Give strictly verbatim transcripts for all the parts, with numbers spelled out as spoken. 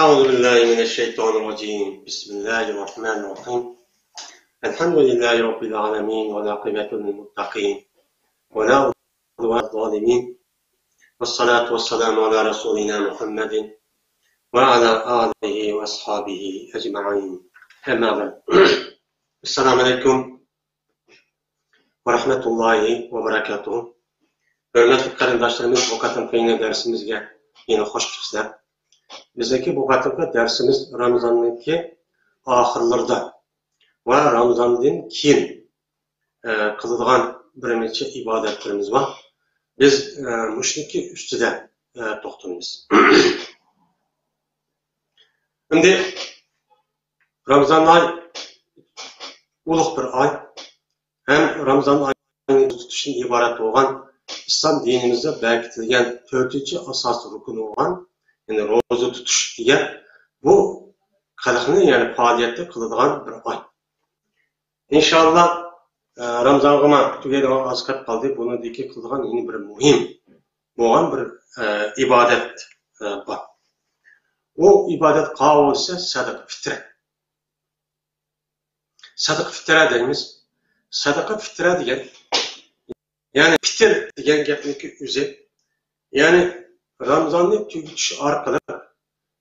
أعوذ بالله من الشيطان الرجيم. بسم الله الرحمن الرحيم. الحمد لله رب العالمين، والعاقبة للمتقين، ولا عدوان على الظالمين، والصلاة والسلام على رسولنا محمد وعلى آله وأصحابه أجمعين. أما بعد. السلام عليكم ورحمة الله وبركاته. ھۆرمەتلىك قېرىنداشلىرىمىز، بۇ قېتىمقى يەنە دەرسىمىزگە يەنە خوش كەپسىلەر. بىزنىڭكى بۇ قېتىمقى دەرسىمىز رامىزاننىڭكى ئاخىرلىرىدا ۋە رامىزاندىن كېيىن، ئە، قىلىدىغان بىر نەچچە ئىبادەتلىرىمىز بار. بىز، ئە، مۇشۇنىڭكى ئۈستىدە، ئە، توختىلىمىز. ئەمدى رامىزان ئاي ئۇلۇغ بىر ئاي. ھەم رامىزان ئايىنى روزا تۇتۇشتىن ئىبارەت بولغان ئىسلام دىنىمىزدا بەكىتىلگەن تۆتىنچى ئاساسىي رۇكۇن بولغان، يەنى روزا تۇتۇش دېگەن بۇ خەلقنى، يەنى پائالىيەتنى قىلىدىغان بىر ئاي. ئىنشاللا، ئە، رامىزانغىمۇ تۈگەيدىغان ئاز قېلىپ قالدى. بۇنىڭدىكى قىلىدىغان يەنە بىر مۇھىم بولغان بىر، ئە، ئىبادەت، ئە، بار. ئۇ ئىبادەت قاۋۇلسە سەدىقە پىترە. سەدىقە پىترە دەيمىز. سەدىقە پىترە دېگەن، يەنى پىتىر دېگەن گەپنىڭكى ئۆزى، يەنى رامىزاننى تۈگىتىش ئارقىلىق،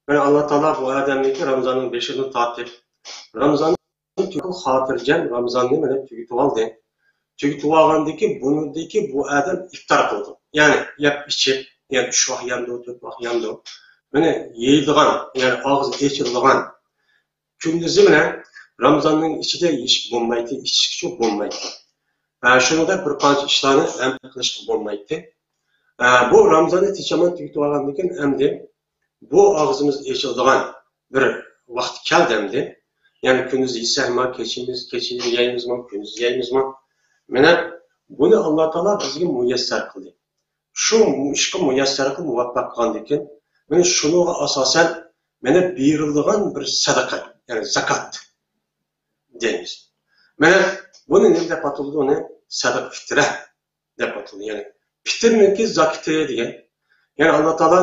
يەنى ئاللا تائالا بۇ ئادەمنىڭكى رامىزاننىڭ بېشىدىن تارتىپ، رامىزاننى تۈگىتىپ، خاتىرجەم رامىزاننى مانا تۈگىتىۋالدى. تۈگىتىۋالغاندىكى بۇنىڭدىكى بۇ ئادەم ئىپتار قىلىدۇ. يەنى يەپ ئىچىپ، يەنى ئۈچ ۋاق يەمدۇ، تۆت ۋاق يەمدۇ. مانا يەيدىغان، يەنى ئاغزى ئېچىلىدىغان، كۈندۈزى بىلەن رامىزاننىڭ ئىچىدە يېيىشكە بولمايتتى، ئىچىشكىچۇ بولمايتتى. ھە، شۇنىڭدەك بىر قانچە ئىشلارنى ھەم قىلىشقا بولمايتتى. ھە، بۇ رامىزاننى تېچەمان تۈگىتىۋالغاندىن كېيىن ئەمدى بۇ ئاغزىمىز ئېچىلىدىغان بىر ۋاقىت كەلدى ئەمدى. يەنى كۈندۈز يېسەكمۇ، كېچىمىز، كېچە يەيمىزمۇ، كۈندۈز يەيمىزمۇ؟ مانا بۇنى ئاللا تائالا بىزگە مۇيەسسەر قىلدى. شۇ ئىشقا مۇيەسسەرلىككە مۇۋەپپەق قىلغاندىكىن، مانا شۇنىڭغا ئاساسەن مانا بېرىلىدىغان بىر سەدىقە، يەنى زاكات دەيمىز. مانا بۇنى نېمە دەپ ئاتىلىدۇ؟ ئۇنى سەدىقە پىترە دەپ ئاتىلىدۇ. يەنى پىتىرنىڭكى زاكىتى دېگەن. يەنى ئاللا تائالا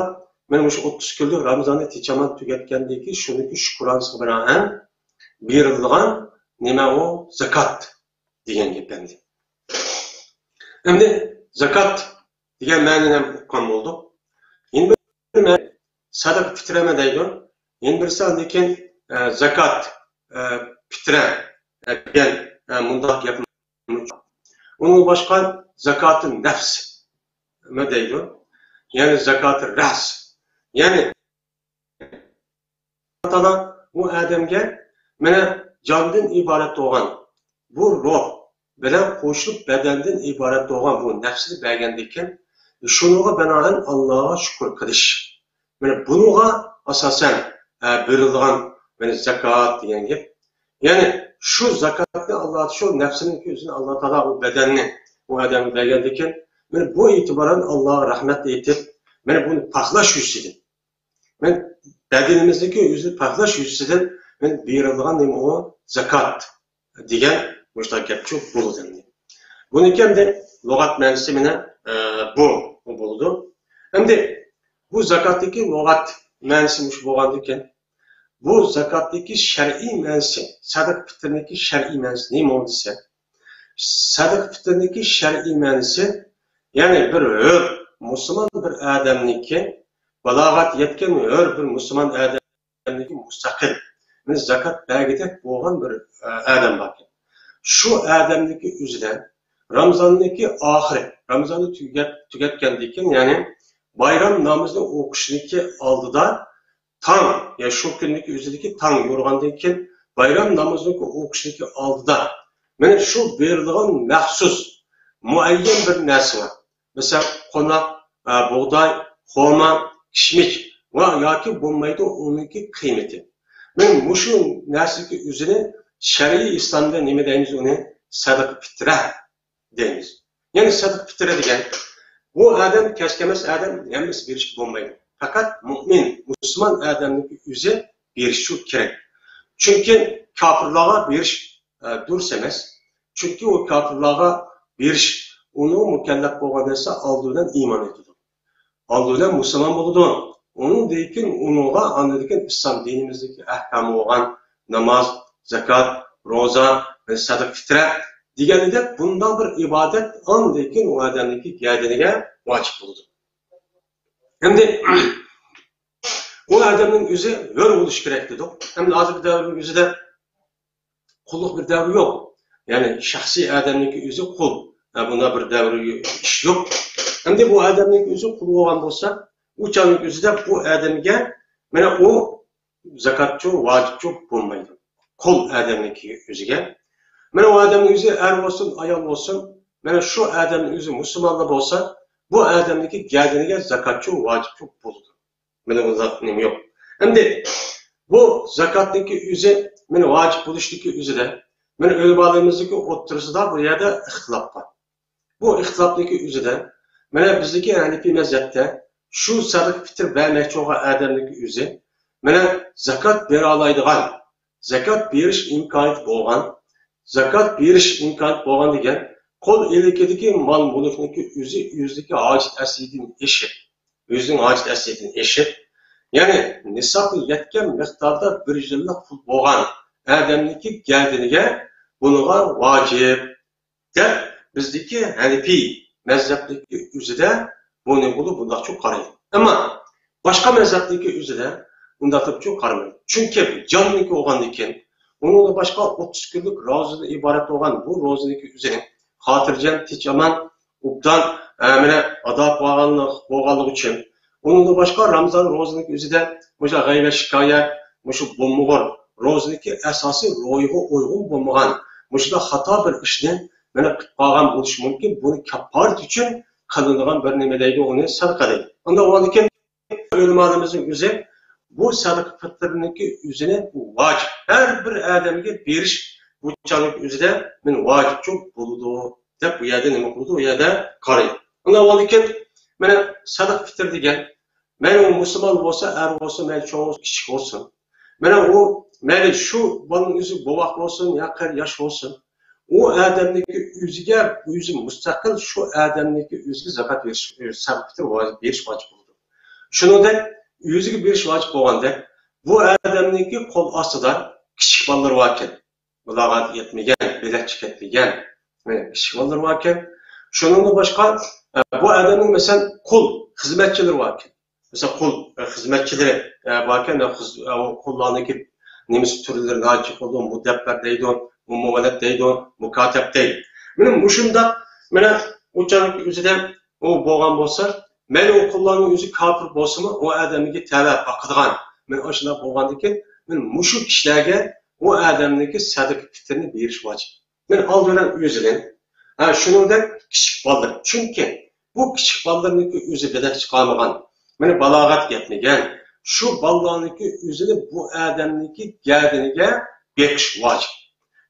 مانا مۇشۇ ئوتتۇز كۈنلۈك رامىزاننى تېچەمان تۈگەتكەندىن كېيىن شۇنىڭكى شۈكرانىسىغا بىنائەن بېرىلىدىغان نېمە ئۇ؟ زاكات دېگەن گەپ ئەمدى. ئەمدى زاكات دېگەن مەنىنى ھەم ئۇققان بولدۇق. يەنە بىر مەنە سەدىقە پىترەمۇ دەيدۇ. يەنە بىرسى ئاندىن كېيىن، ئە، زاكات، ئە، پىترە، ئە، دېگەن، ئە، مۇنداق گەپ. ئۇنىڭ باشقا زاكاتى نەفسمۇ دەيدۇ. يەنى زاكاتى رەس. يەنى تائالا بۇ ئادەمگە مانا جاندىن ئىبارەت بولغان بۇ روھ بىلەن قوشۇلۇپ بەدەندىن ئىبارەت بولغان بۇ نەپسنى بەرگەندىكىن، شۇنىڭغا بىنائەن ئاللاغا شۈكۈر قىلىش. مانا بۇنىڭغا ئاساسەن، ئە، بېرىلىدىغان مانا زاكات دېگەن گەپ. يەنى شۇ زاكاتنى ئاللا، شۇ نەپسنىڭكى ئۆزىنى ئاللا تائالا ئۇ بەدەننى ئۇ ئادەمگە بەرگەندىكىن، مانا بۇ ئېتىبارەن ئاللاغا رەھمەت ئېيتىپ، مانا بۇنى پاكلاش يۈزىسىدىن. مەن بەدىنىمىزنىڭكى ئۆزىنى پاكلاش يۈزىسىدىن مەن بېرىلىدىغان نېمە ئۇ؟ زاكات دېگەن مۇشۇنداق گەپچۇ بولىدۇ ئەمدى. بۇنىڭكى ئەمدى لۇغەت مەنىسى مانا، ئە، بۇ، بۇ بولىدۇ. ئەمدى بۇ زاكاتتىكى لۇغەت مەنىسى مۇشۇ بولغاندىكىن، بۇ زاكاتتىكى شەرئىي مەنىسى، سەدىقە پىترنىڭكى شەرئىي مەنىسى نېمە دېسە، سەدىقە پىترنىڭكى شەرئىي مەنىسى، يەنى بىر ھۆر مۇسۇلمان بىر ئادەمنىڭكى بالاغەت يەتكەن ھۆر بىر مۇسۇلمان ئادەمنىڭكى مۇستەقىل، مانا زاكات بەرگۈدەك بولغان بىر، ئە، ئادەم باركەن. شۇ ئادەمنىڭكى ئۆزىدە رامىزاننىڭكى ئاخىرى، رامىزاننى تۈگەت-، تۈگەتكەندىن كېيىن، يەنى بايرام نامىزىنى ئوقۇشنىڭكى ئالدىدا تاڭ، يا شۇ كۈننىڭكى ئۆزىدىكى تاڭ يورۇغاندىن كېيىن بايرام نامىزىنىڭكى ئوقۇشنىڭكى ئالدىدا مانا شۇ بېرىلىدىغان مەخسۇس مۇئەييەن بىر نەرسە بار. مەسىلەن، قوناق، ئە، بۇغداي، خورما، كىشمىش ۋە ياكى بولمايدۇ ئۇنىڭكى قىممىتى. مانا مۇشۇ نەرسىنىڭكى ئۆزىنى شەرئىي ئىسلامدا نېمە دەيمىز؟ ئۇنى سەدىقە پىترە دەيمىز. يەنى سەدىقە پىترە دېگەن بۇ ئادەم كەچكە ئەمەس ئادەم ھەممىسى بېرىشكە بولمايدۇ. پەقەت مۇئمىن، مۇسۇلمان ئادەمنىڭكى ئۆزى بېرىشى كېرەك. چۈنكى كاپىرلارغا بېرىش، ئە، دۇرۇس ئەمەس. چۈنكى ئۇ كاپىرلارغا بېرىش، ئۇنىڭ مۇكەللەپ بولغان نەرسە ئالدى بىلەن ئىمان ئېيتىدۇ. ئالدى بىلەن مۇسۇلمان بولىدۇ. ئۇنىڭدىن كېيىن ئۇنىڭغا ئاندىن كېيىن ئىسلام دىنىمىزدىكى ئەھكامى بولغان ناماز، زاكات، روزا، سەدىقە، فىترە دېگەندەك بۇنداق بىر ئىبادەت ئاندىن كېيىن ئۇ ئادەمنىڭكى گەدىنىگە ۋاجىپ بولىدۇ. ئەمدى ئۇ ئادەمنىڭ ئۆزى ھۆر بولۇشى كېرەك دېدۇق. ئەمدى ھازىرقى دەۋرنىڭ ئۆزىدە قۇللۇق بىر دەۋر يوق. يەنى شەخسىي ئادەمنىڭكى ئۆزى قۇل. ھە، بۇنداق بىر دەۋر، ئىش يوق. ئەمدى بۇ ئادەمنىڭكى ئۆزى قۇل بولغان بولسا، ئۇ چاغنىڭ ئۆزىدە بۇ ئادەمگە مانا ئۇ زاكاتچۇ، ۋاجىپچۇ بولمايدۇ. قۇل ئادەمنىڭكى ئۆزىگە. مانا ئۇ ئادەمنىڭ ئۆزى ئەر بولسۇن، ئايال بولسۇن، مانا شۇ ئادەمنىڭ ئۆزى مۇسۇلمانلا بولسا، بۇ ئادەمنىڭكى گەدىنىگە زاكاتچۇ، ۋاجىپچۇ بولىدۇ. مانا بۇنداق نېمە يوق. ئەمدى بۇ زاكاتنىڭكى ئۆزى، مانا ۋاجىپ بولۇشنىڭكى ئۆزىدە، مانا ئۆلىمالىرىمىزنىڭكى ئوتتۇرىسىدا بۇ يەردە ئىختىلاپ بار. بۇ ئىختىلاپنىڭكى ئۆزىدە، مانا بىزدىكى ھەنىپىي مەزھەپتە شۇ سەدىقە پىتىر بەرمەكچى بولغان ئادەمنىڭكى ئۆزى، مانا زاكات بېرەلايدىغان، زاكات بېرىش ئىمكانىيىتى بولغان، زاكات بېرىش ئىمكانىيىتى بولغان دېگەن قول ئىلكىدىكى مال مۈلۈكنىڭكى ئۆزى ئۆزىدىكى ھاجەت ئەسلىدىن ئېشىپ، ئۆزىنىڭ ھاجەت ئەسلىدىن ئېشىپ، يەنى نىسابقا يەتكەن مىقداردا بىر يىللىق پۇل بولغان ئادەمنىڭكى گەدىنىگە بۇنىڭغا ۋاجىپ دەپ بىزدىكى ھەنىپىي مەزھەپتىكى ئۆزىدە بۇنى بۇنى بۇنداقچۇ قارايدۇ. ئەمما باشقا مەزھەپتىكى ئۆزىدە بۇنداقچۇ قارىمايدۇ. چۈنكى جاننىڭكى بولغاندىن كېيىن، ئۇنىڭدىن باشقا ئوتتۇز كۈنلۈك روزىدىن ئىبارەت بولغان بۇ روزىنىڭكى ئۆزىنى خاتىرجەم، تىنچ ئامان، ئوبدان، ئە، مانا ئادا قىلغانلىق بولغانلىقى ئۈچۈن، ئۇنىڭدىن باشقا رامىزان روزىنىڭكى ئۆزىدە مۇشۇ غەيۋەت، شىكايەت، مۇشۇ بوممىغۇر روزىنىڭكى ئاساسىي روھىغا ئۇيغۇن بولمىغان مۇشۇنداق خاتا بىر ئىشنى مانا قىلىپ قالغان بولۇشى مۇمكىن. بۇنى كاپپارەت ئۈچۈن قىلىنىدىغان بىر نېمە دەيدۇ، ئۇنى سەدىقە دەيدۇ. ئۇنداق بولغاندىكىن ئۆلىمالىرىمىزنىڭ ئۆزى بۇ سەدىقە پىتىرنىڭكى ئۆزىنى ۋاجىپ، ھەر بىر ئادەمگە بېرىش بۇ چاغنىڭ ئۆزىدە مانا ۋاجىپچۇ بولىدۇ دەپ بۇ يەردە نېمە قىلىدۇ؟ ئۇ يەردە قارايدۇ. ئۇنداق بولغاندىكىن مانا سەدىقە پىتىر دېگەن مەيلى ئۇ مۇسۇلمان بولسا، ئەر بولسۇن، مەيلى چوڭ بولسۇن، كىچىك بولسۇن. مانا ئۇ مەيلى شۇ بالىنىڭ ئۆزى بوۋاق بولسۇن يا قېرى ياش بولسۇن، ئۇ ئادەمنىڭكى ئۆزىگە، ئۆزى مۇستەقىل شۇ ئادەمنىڭكى ئۆزىگە زاكات بېرىش، سەدىقە پىتىر ۋاجىپ، بېرىش ۋاجىپ بولىدۇ. شۇنىڭدەك ئۆزىگە بېرىش ۋاجىپ بولغاندەك، بۇ ئادەمنىڭكى قول ئاستىدا كىچىك بالىلىرى باركەن. بالاغەتكە يەتمىگەن، بېلەتكە يەتمىگەن، ئە، كىچىك بالىلار باركەن. شۇنىڭدىن باشقا، ئە، بۇ ئادەمنىڭ، مەسىلەن، قۇل خىزمەتچىلىرى باركەن. مەسىلەن، قۇل، ئە، خىزمەتچىلىرى، ئە، باركەن، ئە، خىز-، ئە، ئۇ قۇللارنىڭكى نېمىسى، تۈرلىرى ناھايىتى كۆپىدۇ. مۇدەببەر دەيدۇ، مۇمەللەد دەيدۇ، مۇكاتەب دەيدۇ. مانا مۇشۇنداق، مانا ئۇ چاغنىڭ ئۆزىدە ئۇ بولغان بولسا، مەيلى ئۇ قۇللارنىڭ ئۆزى كاپىر بولسىمۇ، ئۇ ئادەمگە تەۋە باقىدىغان، مانا ئاشۇنداق بولغاندىكىن، مانا مۇشۇ كىشىلەرگە ئۇ ئادەمنىڭكى سەدىقە پىتىرنى بېرىش ۋاجىپ. مانا ئالدى بىلەن ئۆزىنى، ھە، شۇنىڭدەك كىچىك بالىلار. چۈنكى بۇ كىچىك بالىلارنىڭكى ئۆزى بېلەت چىقارمىغان، مانا بالاغەتكە يەتمىگەن، شۇ بالىلارنىڭكى ئۆزىنى بۇ ئادەمنىڭكى گەدىنىگە بېقىش ۋاجىپ.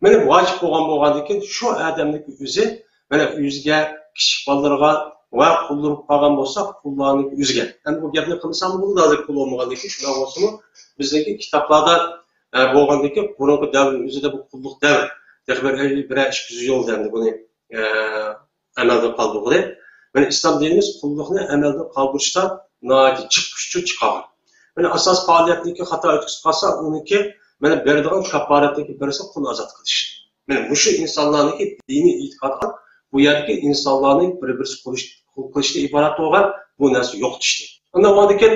مانا ۋاجىپ بولغان بولغاندىن كېيىن شۇ ئادەمنىڭكى ئۆزى، مانا ئۆزىگە، كىچىك بالىلىرىغا ۋە قۇللىرى قالغان بولسا، قۇللارنىڭكى ئۆزىگە. ئەمدى بۇ گەپنى قىلمىسام بولىدۇ، ھازىر قۇل بولمىغاندىن كېيىن شۇنداق بولسىمۇ، بىزنىڭكى كىتابلاردا، ئە، بولغاندىن كېيىن بۇرۇنقى دەۋرنىڭ ئۆزىدە بۇ قۇللۇق دەۋر، تېخى بىر، بىرەر ئىككى يۈز يىل ئەمدى بۇنى، ئە، ئەمەلدىن قالدۇرغىلى. مانا ئىسلام دىنىمىز قۇللۇقنى ئەمەلدىن قالدۇرۇشتا ناھايىتى جىق كۈچ چىقارغان. مانا ئاساسىي پائالىيەتنىكى خاتا ئۆتكۈزۈپ قالسا، ئۇنىڭكى مانا بېرىدىغان كاپپارەتنىڭكى بىرسى قۇل ئازاد قىلىش. مانا مۇشۇ ئىنسانلارنىڭكى دىنىي ئېتىقادى، بۇ يەردىكى ئىنسانلارنى بىر-بىرسى قۇل قىلىشتىن ئىبارەت بولغان بۇ نەرسە يوقىتىشتى. ئۇنداق بولغاندىكىن،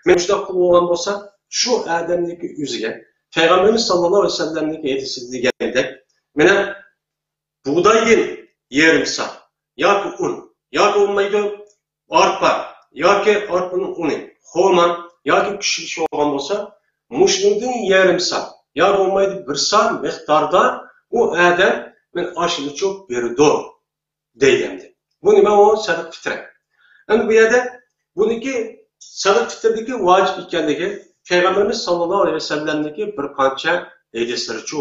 مانا شۇنداق قۇل بولغان بولسا، شۇ ئادەمنىڭكى ئۆزىگە پەيغەمبىرىمىز ساللاللاھۇ ئەلەيھى ۋەسەللەمنىڭكى ھەدىسىدە دېگەندەك، مانا بۇغدايدىن يېرىم سا ياكى ئۇن ياكى بولمايدۇ، ئارپا ياكى ئارپىنىڭ ئۇنى، خورما ياكى كۈشۈرۈش بولغان بولسا، مۇشۇنىڭدىن يېرىم سا يا بولمايدۇ بىر سا مىقداردا ئۇ ئادەم مانا ئاشۇنىچۇ بېرىدۇ دەيدۇ ئەمدى. بۇ نېمە؟ ئۇ سەدىقە پىترە. ئەمدى بۇ يەردە بۇنىڭكى سەدىقە پىترىدىكى ۋاجىپ ئىكەنلىكى پەيغەمبىرىمىز ساللاللاھۇ ئەلەيھى ۋەسەللەمنىڭكى بىر قانچە ھەدىسلىرىچۇ.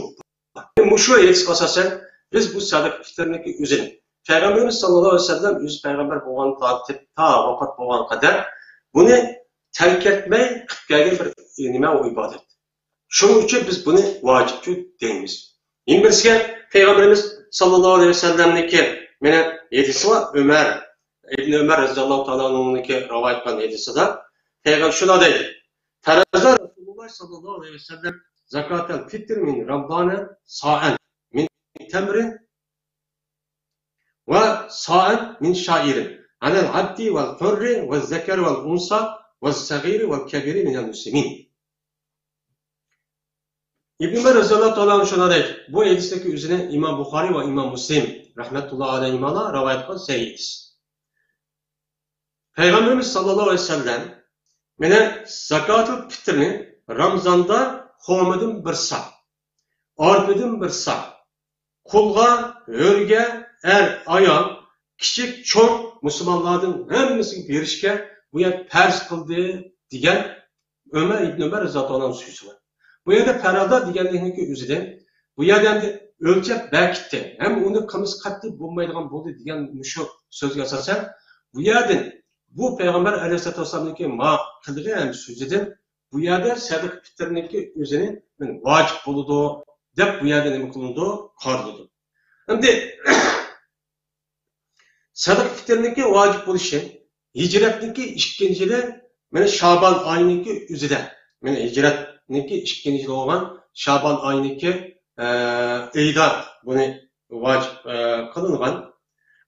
مۇشۇ ھەدىسكە ئاساسەن بىز بۇ سەدىقە پىترىنىڭكى ئۆزىنى پەيغەمبىرىمىز ساللاللاھۇ ئەلەيھى ۋەسەللەم ئۆزى پەيغەمبەر بولغان تارتىپ تا ۋاپات بولغان قەدەر بۇنى تەرك ئەتمەي قىلىپ كەلگەن بىر نېمە، ئۇ ئىبادەت. شۇنىڭ ئۈچۈن بىز بۇنى ۋاجىپچۇ دەيمىز. يەنە بىرسىگە پەيغەمبىرىمىز ساللاللاھۇ ئەلەيھى ۋەسەللەمنىڭكى مانا ھەدىسى بار، ئۆمەر، ئىبن ئۆمەر رەزىياللاھۇ تائالا ئەنھۇنىڭكى رىۋايەت قىلغان ھەدىسىدە، پەيغەمبەر شۇنداق دەيدۇ: فرض رسول الله صلى الله عليه وسلم زكاة الفطر من رمضان صاعا من تمر وصاعا من شعير على العبد والحر والذكر والأنثى والصغير والكبير من المسلمين. ئىبن ئۆمەر رەزىياللاھۇ تائالا ئەنھۇ شۇنداق دەيدۇ. بۇ ھەدىسنىڭكى ئۆزىنى ئىمام بۇخارىي ۋە ئىمام مۇسلىم رەھمەتۇللاھى ئەلەيھىمالا رىۋايەت قىلغان سەھىھ ھەدىس. پەيغەمبىرىمىز ساللاللاھۇ ئەلەيھى ۋەسەللەم مانا زاكاتۇل پىتىرنى رامزاندا خورمىدىن بىر سا، ئارپىدىن بىر سا، قۇلغا، ھۆرگە، ئەر، ئايال، كىچىك، چوڭ مۇسۇلمانلاردىن ھەممىسىگە بېرىشكە بۇ يەر پەرز قىلدى دېگەن ئۆمەر ئىبن ئۆمەر رەزىياللاھۇ تائالا ئەنھۇ سۆزى بار. بۇ يەردە پەرەزدا دېگەنلىكنىڭكى ئۆزىدىن بۇ يەردە ئەمدى ئۆلچەپ بەركىتتى ھەم ئۇنى قىلمىسا قەتئىي بولمايدىغان بولدى دېگەن مۇشۇ سۆزگە ئاساسەن، بۇ يەردىن بۇ پەيغەمبەر ئەلەيھىسسالاتۇ ۋەسسالامنىڭكى ما قىلغى ھەم سۆزىدىن بۇ يەردە سەدىقە پىتىرنىڭكى ئۆزىنى ۋاجىپ بولىدۇ دەپ بۇ يەردە نېمە قىلىنىدۇ؟ قارىلىدۇ. ئەمدى سەدىقە پىتىرنىڭكى ۋاجىپ بولۇشى ھىجرەتنىڭكى ئىككىنچى يىلى، مانا شابان ئايىنىڭكى ئۆزىدە، مانا ھىجرەتنىڭكى ئىككىنچى يىلى بولغان شابان ئايىنىڭكى، ئە، ئېيىدا بۇنى ۋاجىپ، ئە، قىلىنغان.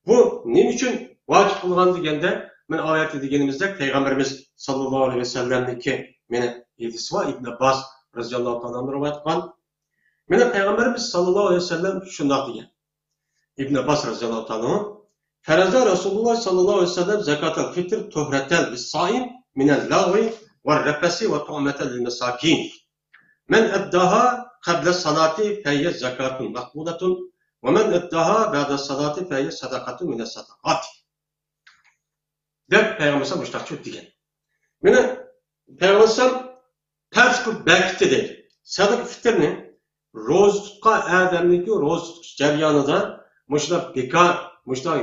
بۇ نېمە ئۈچۈن ۋاجىپ قىلغان دېگەندە، مانا ئايەتتە دېگىنىمىزدەك پەيغەمبىرىمىز ساللاللاھۇ ئەلەيھى ۋەسەللەمنىڭكى مانا ھەدىسى بار، ئىبن ئابباس رەزىياللاھۇ تائالا ئەنھۇ رىۋايەت قىلغان. مانا پەيغەمبىرىمىز ساللاللاھۇ ئەلەيھى ۋەسەللەم شۇنداق دېگەن. ئىبن ئابباس رەزىياللاھۇ تائالا ئەنھۇ، فرض رسول الله صلى الله عليه وسلم زكاة الفطر طهرة للصائم من اللغو والرفث وطعمة للمساكين. من أداها قبل الصلاة فهي زكاة مقبولة، ومن أداها بعد الصلاة فهي صدقة من الصدقات. دەپ پەيغەمبەر مۇشۇنداق دېگەن. مانا پەيغەمبەر پەرز قىلىپ بەركىتتى دەيدۇ. سەدىقە پىتىرنى روزا تۇتقان ئادەمنىڭكى روزا تۇتۇش جەريانىدا مۇشۇنداق بىكار، مۇشۇنداق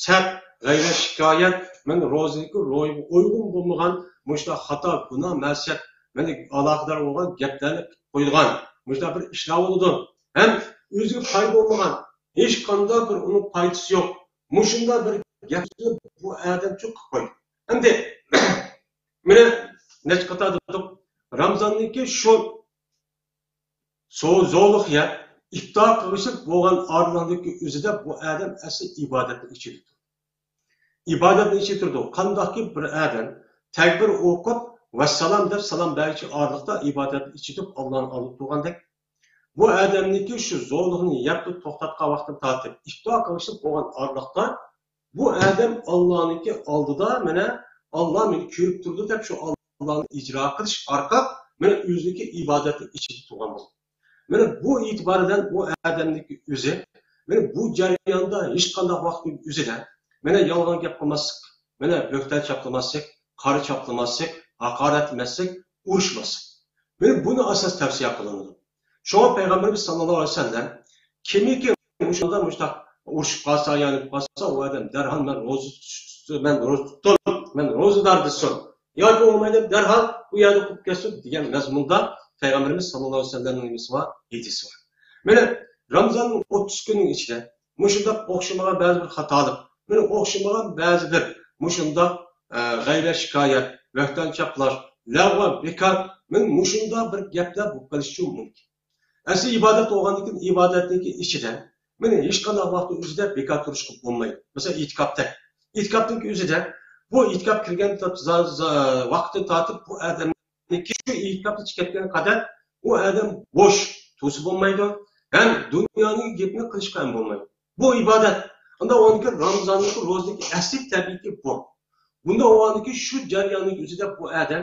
سەت، غەيۋەت، شىكايەت، مانا روزىنىڭكى روھىغا ئۇيغۇن بولمىغان مۇشۇنداق خاتا، گۇناھ، مەسىيەت، مانا ئالاقىدار بولغان گەپلەرنى قىلىپ قويىدىغان، مۇشۇنداق بىر ئىشلار بولىدۇ. ھەم ئۆزىگە پايدا بولمىغان، ھېچقانداق بىر ئۇنىڭ پايدىسى يوق. مۇشۇنداق بىر گەپنى بۇ ئادەم چوق قىلىپ قويدى. ئەمدى مانا نەچچە قېتىم دېدۇق. رامزاننىڭكى شۇ سو-، زورلۇق يەپ، ئىپتار قىلىشىپ بولغان ئارىلىقنىڭكى ئۆزىدە بۇ ئادەم ئەسلى ئىبادەتنىڭ ئىچىدە تۇرىدۇ. ئىبادەتنىڭ ئىچىدە تۇرىدۇ. قانداقكى بىر ئادەم تەكبىر ئوقۇپ، ۋەسسالام دەپ سالام بەرگۈچە ئارىلىقتا ئىبادەتنىڭ ئىچىدە تۇرۇپ، ئاللانىڭ ئالدىدا تۇرغاندەك. بۇ ئادەمنىڭكى شۇ زورلۇقنى يەپلا توختاتقان ۋاقتىدىن تارتىپ، ئىپتار قىلىشىپ بولغان ئارىلىقتا بۇ ئادەم ئاللانىڭكى ئالدىدا، مانا، ئاللا مېنى كۆرۈپ تۇرىدۇ دەپ، شۇ ئاللانى ئىجرا قىلىش ئارقىلىق، مانا، ئۆزىنىڭكى ئىبادەتنىڭ ئىچىدە تۇرغان بولىدۇ. مانا بۇ ئېتىبار بىلەن بۇ ئادەمنىڭكى ئۆزى، مانا بۇ جەرياندا ھېچقانداق ۋاقىتنىڭ ئۆزىدە، مانا يالغان گەپ قىلماسلىق، مانا بۆھتان چاپلىماسلىق، قارا چاپلىماسلىق، ھاقارەتلىمەسلىك، ئۇرۇشماسلىق. مانا بۇنى ئاساس تەۋسىيە قىلىنىدۇ. شۇڭا پەيغەمبىرىمىز ساللاللاھۇ ئەلەيھى ۋەسەللەم كىمكى مۇشۇنداق، مۇشۇنداق ئۇرۇشۇپ قالسا، يانىپ قالسا، ئۇ ئادەم دەرھال مەن روزا تۇتۇپ، مەن روزا تۇتتۇم، مەن روزىدار دېسۇن. ياكى بولمايدۇ، دەرھال ئۇ يەردىن قوپۇپ كەتسۇن دېگەن مەزمۇندا پەيغەمبىرىمىز ساللاللاھۇ ئەلەيھى ۋەسەللەمنىڭ نېمىسى بار؟ ھەدىسى بار. مانا رامزاننىڭ ئوتتۇز كۈنىنىڭ ئىچىدە مۇشۇنداق ئوخشىمىغان بەزى بىر خاتالىق، مانا ئوخشىمىغان بەزى بىر مۇشۇنداق، ئە، غەيۋەت شىكايەت، بۆھتان چاپلاش، لەغۋا بىكار، مانا مۇشۇنداق بىر گەپلەر بولۇپ قېلىشى مۇمكىن. ئەسلى ئىبادەت بولغاندىن كېيىن ئىبادەتنىڭكى ئىچىدە مانا ھېچقانداق ۋاقىتنىڭ ئۆزىدە بىكار تۇرۇشقا بولمايدۇ. مەسىلەن، ئېتىكاپتا. ئېتىكاپنىڭكى ئۆزىدە بۇ ئېتىكاپ كىرگەن زا-، زا-، ۋاقىتتىن تارتىپ بۇ ئادەمنىڭكى شۇ ئېتىكاپتىن چىقىپ كەتكەنگە قەدەر ئۇ ئادەم بوش تۇرسا بولمايدۇ. ھەم دۇنيانىڭ گېپىنى قىلىشقا ھەم بولمايدۇ. بۇ ئىبادەت. ئۇنداق بولغاندىكىن رامزاننىڭكى روزىنىڭكى ئەسلى تەبىئىتى بۇ. بۇنداق بولغاندىكىن شۇ جەرياننىڭ ئۆزىدە بۇ ئادەم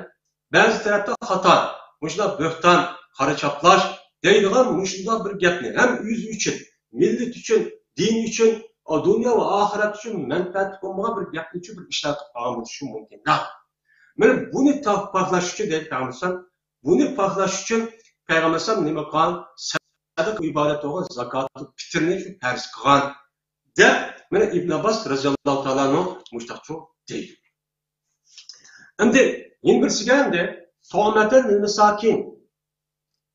بەزى تەرەپتە خاتا، مۇشۇنداق بۆھتان، قارا چاپلاش دەيدىغان مۇشۇنداق بىر گەپنى ھەم ئۆزى ئۈچۈن، مىللىتى ئۈچۈن، دىنى ئۈچۈن، دۇنيا ۋە ئاخىرەت ئۈچۈن مەنپەئەتلىك بولمىغان بىر گەپنى ئۈچۈن بىر ئىشلار قىلىپ قالغان بولۇشى مۇمكىن. مانا بۇنى تا-، پاكلاش ئۈچۈن دەيدۇ پەيغەمبەر، بۇنى پاكلاش ئۈچۈن پەيغەمبەر نېمە قىلغان؟ سەدىقە ئىبادەت بولغان زاكاتۇل پىتىرنى شۇ پەرز قىلغان دەپ، مانا ئىبن ئابباس رەزىياللاھۇ تائالا ئەنھۇ مۇشۇنداق دەيدۇ. ئەمدى يەنە بىرسىگە ئەمدى تۇئمەتەن لىل مەساكىن.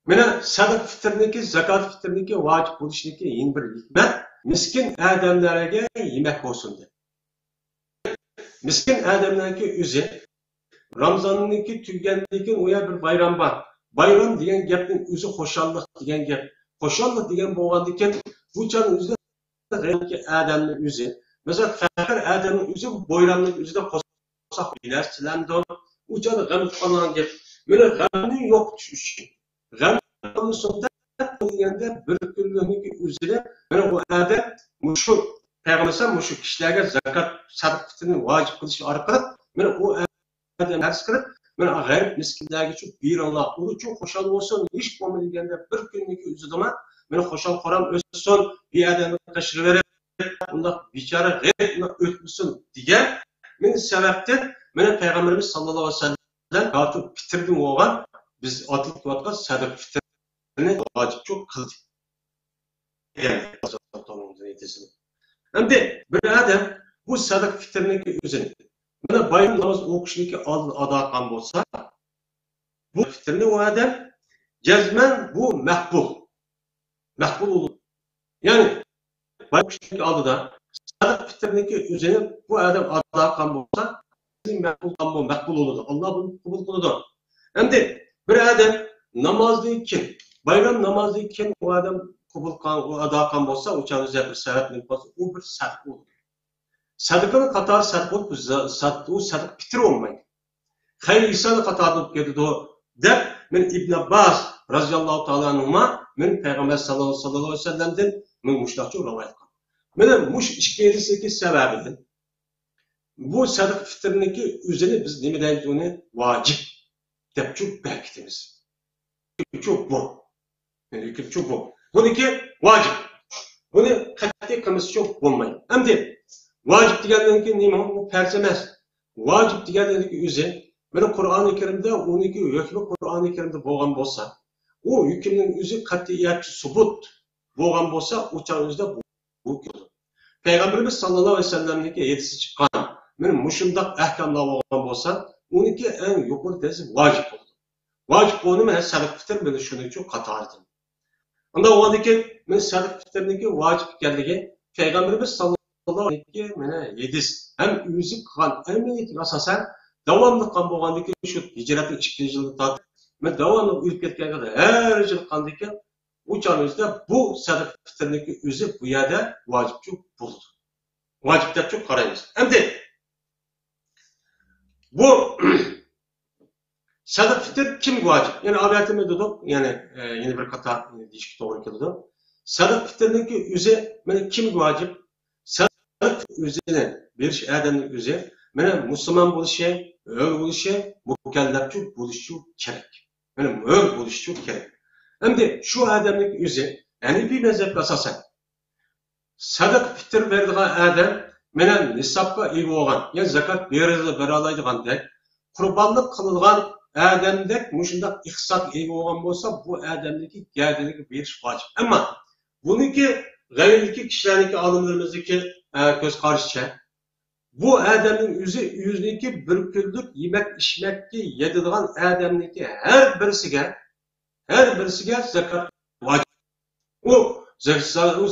مانا سەدىقە پىتىرنىڭكى، زاكات پىتىرنىڭكى ۋاجىپ بولۇشىنىڭكى يەنە بىر ھېكمەت، مىسكىن ئادەملەرگە يېمەك بولسۇن دەپ. مىسكىن ئادەملەرنىڭكى ئۆزى رامزاننىڭكى تۈگىگەندىن كېيىن ئۇ يەر بىر بايرام بار. بايرام دېگەن گەپنىڭ ئۆزى خۇشاللىق دېگەن گەپ. خۇشاللىق دېگەن بولغاندىكىن، بۇ چاغنىڭ ئۆزىدە غەيرىي ئادەمنىڭ ئۆزى، مەسىلەن، پەقىر ئادەمنىڭ ئۆزى بۇ بايرامنىڭ ئۆزىدە قورساق بىلەرسىلەمدۇ؟ ئۇ چاغدا غەم قالغان گەپ. مانا غەمنى يوقىتىش ئۈچۈن، غەم قالمىسۇن دېگەندە بىر كۈنلۈكنىڭ ئۆزىدە، مانا ئۇ ئادەم مۇشۇ پەيغەمبەر مۇشۇ كىشىلەرگە زاكات، سەدىقە پىتىرنى ۋاجىپ قىلىش ئارقىلىق، مانا ئۇ ئادەم ئەرز قىلىپ، مانا غەرىب مىسكىنلەرگىچۇ بېرىڭلار، ئۇلار ئۈچۈن خۇشال بولسۇن، ھېچ بولمىدى دېگەندە بىر كۈنلۈكى ئۆزىدىما، مانا خۇشال خۇرام ئۆتسۇن، بىر ئادەمنى قېشىغا بېرىپ، ئۇنداق بىچارە غېرىبلا ئۆتمىسۇن دېگەن مانا سەۋەبتىن، مانا پەيغەمبىرىمىز ساللاللاھۇ ئەلەيھى ۋەسەللەم زاكاتۇل پىتىردىن بولغان، بىز ئاتىلىپ كېلىۋاتقان سەدىقە پىتىرنى ۋاجىپچۇ قىلدى. ئەمدى بىر ئادەم بۇ سەدىقە پىتىرنىڭكى ئۆزىنى، مانا بايرام ناماز ئوقۇشنىڭكى ئالدىدا ئادا قىلغان بولسا، بۇ پىتىرنى ئۇ ئادەم جەزمەن بۇ مەقبۇل، مەقبۇل بولىدۇ. يەنى بايرام ئوقۇشنىڭكى ئالدىدا سەدىقە پىتىرنىڭكى ئۆزىنى بۇ ئادەم ئادا قىلغان بولسا، مەقبۇل، مەقبۇل بولىدۇ. ئاللا بۇنى قوبۇل قىلىدۇ. ئەمدى بىر ئادەم نامازدىن كېيىن، بايرام نامازدىن كېيىن ئۇ ئادەم قوبۇل قىلغان، ئۇ ئادا قىلغان بولسا، ئۇ چاغدا ئۆزى بىر سەۋەب بولسا، ئۇ بىر سەدىقە بولىدۇ. سەدىقىنىڭ قاتارى سەدىقە بولۇپ، ئۇ سەدىقە پىتىر بولمايدۇ. خەير ئىھسانى قاتارىدا بولۇپ كېتىدۇ، دەپ، مەن ئىبن ئابباس رازىياللاھۇ تائالا ئەنھۇما، مەن پەيغەمبەر ساللاللاھۇ ئەلەيھى ۋەسەللەمدىن مەن مۇشۇنداقچە رىۋايەت قىلغان. مانا مۇشۇ ئىككىلىسىدىكى سەۋەبىدىن بۇ سەدىقە پىتىرنىڭكى ئۆزىنى بىز نېمە دەيمىز؟ ئۇنى ۋاجىپ دەپچۇ بەركىتىمىز. شۇ بۇ. شۇ بۇ. بۇنىڭكى ۋاجىپ. بۇنى قەتئىي قىلمىسىچۇ بولمايدۇ. ئەمدى ۋاجىپ دېگەندىن كېيىن نېمە؟ ئۇ پەرز ئەمەس. ۋاجىپ دېگەندىن كېيىن ئۆزى، مانا قۇرئانى كەرىمدە ئۇنىڭكى ھۆكمى قۇرئانى كەرىمدە بولغان بولسا، ئۇ ھۆكۈمنىڭ ئۆزى قەتئىيەتچى سۇبۇت بولغان بولسا، ئۇ چاغ ئۆزىدە بۇ، بۇ كېلىدۇ. پەيغەمبىرىمىز ساللاللاھۇ ئەلەيھى ۋەسەللەمنىڭكى ھەدىسى چىققان، مانا مۇشۇنداق ئەھكاملار بولغان بولسا، ئۇنىڭكى ئەڭ يۇقىرى دەرىجىسى ۋاجىپ بولىدۇ. ۋاجىپ بولدىمۇ، ھە، سەدىقە پىتىر مانا شۇنىڭ ئۈچۈن قاتارىدىن. ئۇنداق بولغاندىكىن، مانا سەدىقە پىتىرنىڭكى ۋاجىپ ئىكەنلىكى پەيغەمبىرىمىز ساللاللاھۇ ئەلەيھى ۋەسەللەمنىڭكى مانا ھەدىس ھەم ئۆزى قىلغان ئەمەلىيىتىگە ئاساسەن داۋاملىق قىلغان بولغاندىكىن، شۇ ھىجرەتنىڭ ئىككىنچى يىلىدىن تارتىپ، مانا داۋاملىق ئۆلۈپ كەتكەنگە ھەر يىل قىلغاندىكىن، ئۇ چاغنىڭ ئۆزىدە بۇ سەدىقە پىتىرنىڭكى ئۆزى بۇ يەردە ۋاجىپچۇ بولىدۇ. ۋاجىپ دەپچۇ قارايمىز. ئەمدى بۇ سەدىقە پىتىر كىمگە ۋاجىپ؟ يەنە ئاۋاتىمى دېدۇق، يەنى، ئە، يەنە بىر قاتار دېيىشكە توغرا كېلىدۇ. سەدىقە پىتىرنىڭكى ئۆزى مانا كىمگە ۋاجىپ؟ سەدىقە ئۆزىنى بېرىش ئادەمنىڭ ئۆزى مانا مۇسۇلمان بولۇشى، ھۆر بولۇشى، مۇكەللەپچۇ بولۇشى كېرەك. مانا ھۆر بولۇشى كېرەك. ئەمدى شۇ ئادەمنىڭ ئۆزى ھەنىپىي مەزھەپكە ئاساسەن سەدىقە پىتىر بېرىدىغان ئادەم مانا نىسابقا ئىگە بولغان، يەنى زاكات بېرىدۇ، بېرەلەيدىغاندەك، قۇربانلىق قىلىدىغان ئادەمدەك مۇشۇنداق ئىقتىسادقا ئىگە بولغان بولسا، بۇ ئادەمنىڭكى گەدىنىگە بېرىش ۋاجىپ. ئەمما بۇنىڭكى غەيرىدىكى كىشىلەرنىڭكى، ئالىملىرىمىزنىڭكى، ئە، كۆز قارىشىچە، بۇ ئادەمنىڭ ئۆزى ئۆزىنىڭكى بىر كۈنلۈك يېمەك ئىچمەككە يېتىدىغان ئادەمنىڭكى ھەر بىرسىگە، ھەر بىرسىگە زاكات ۋاجىپ. ئۇ زا-، زا-، ئۇ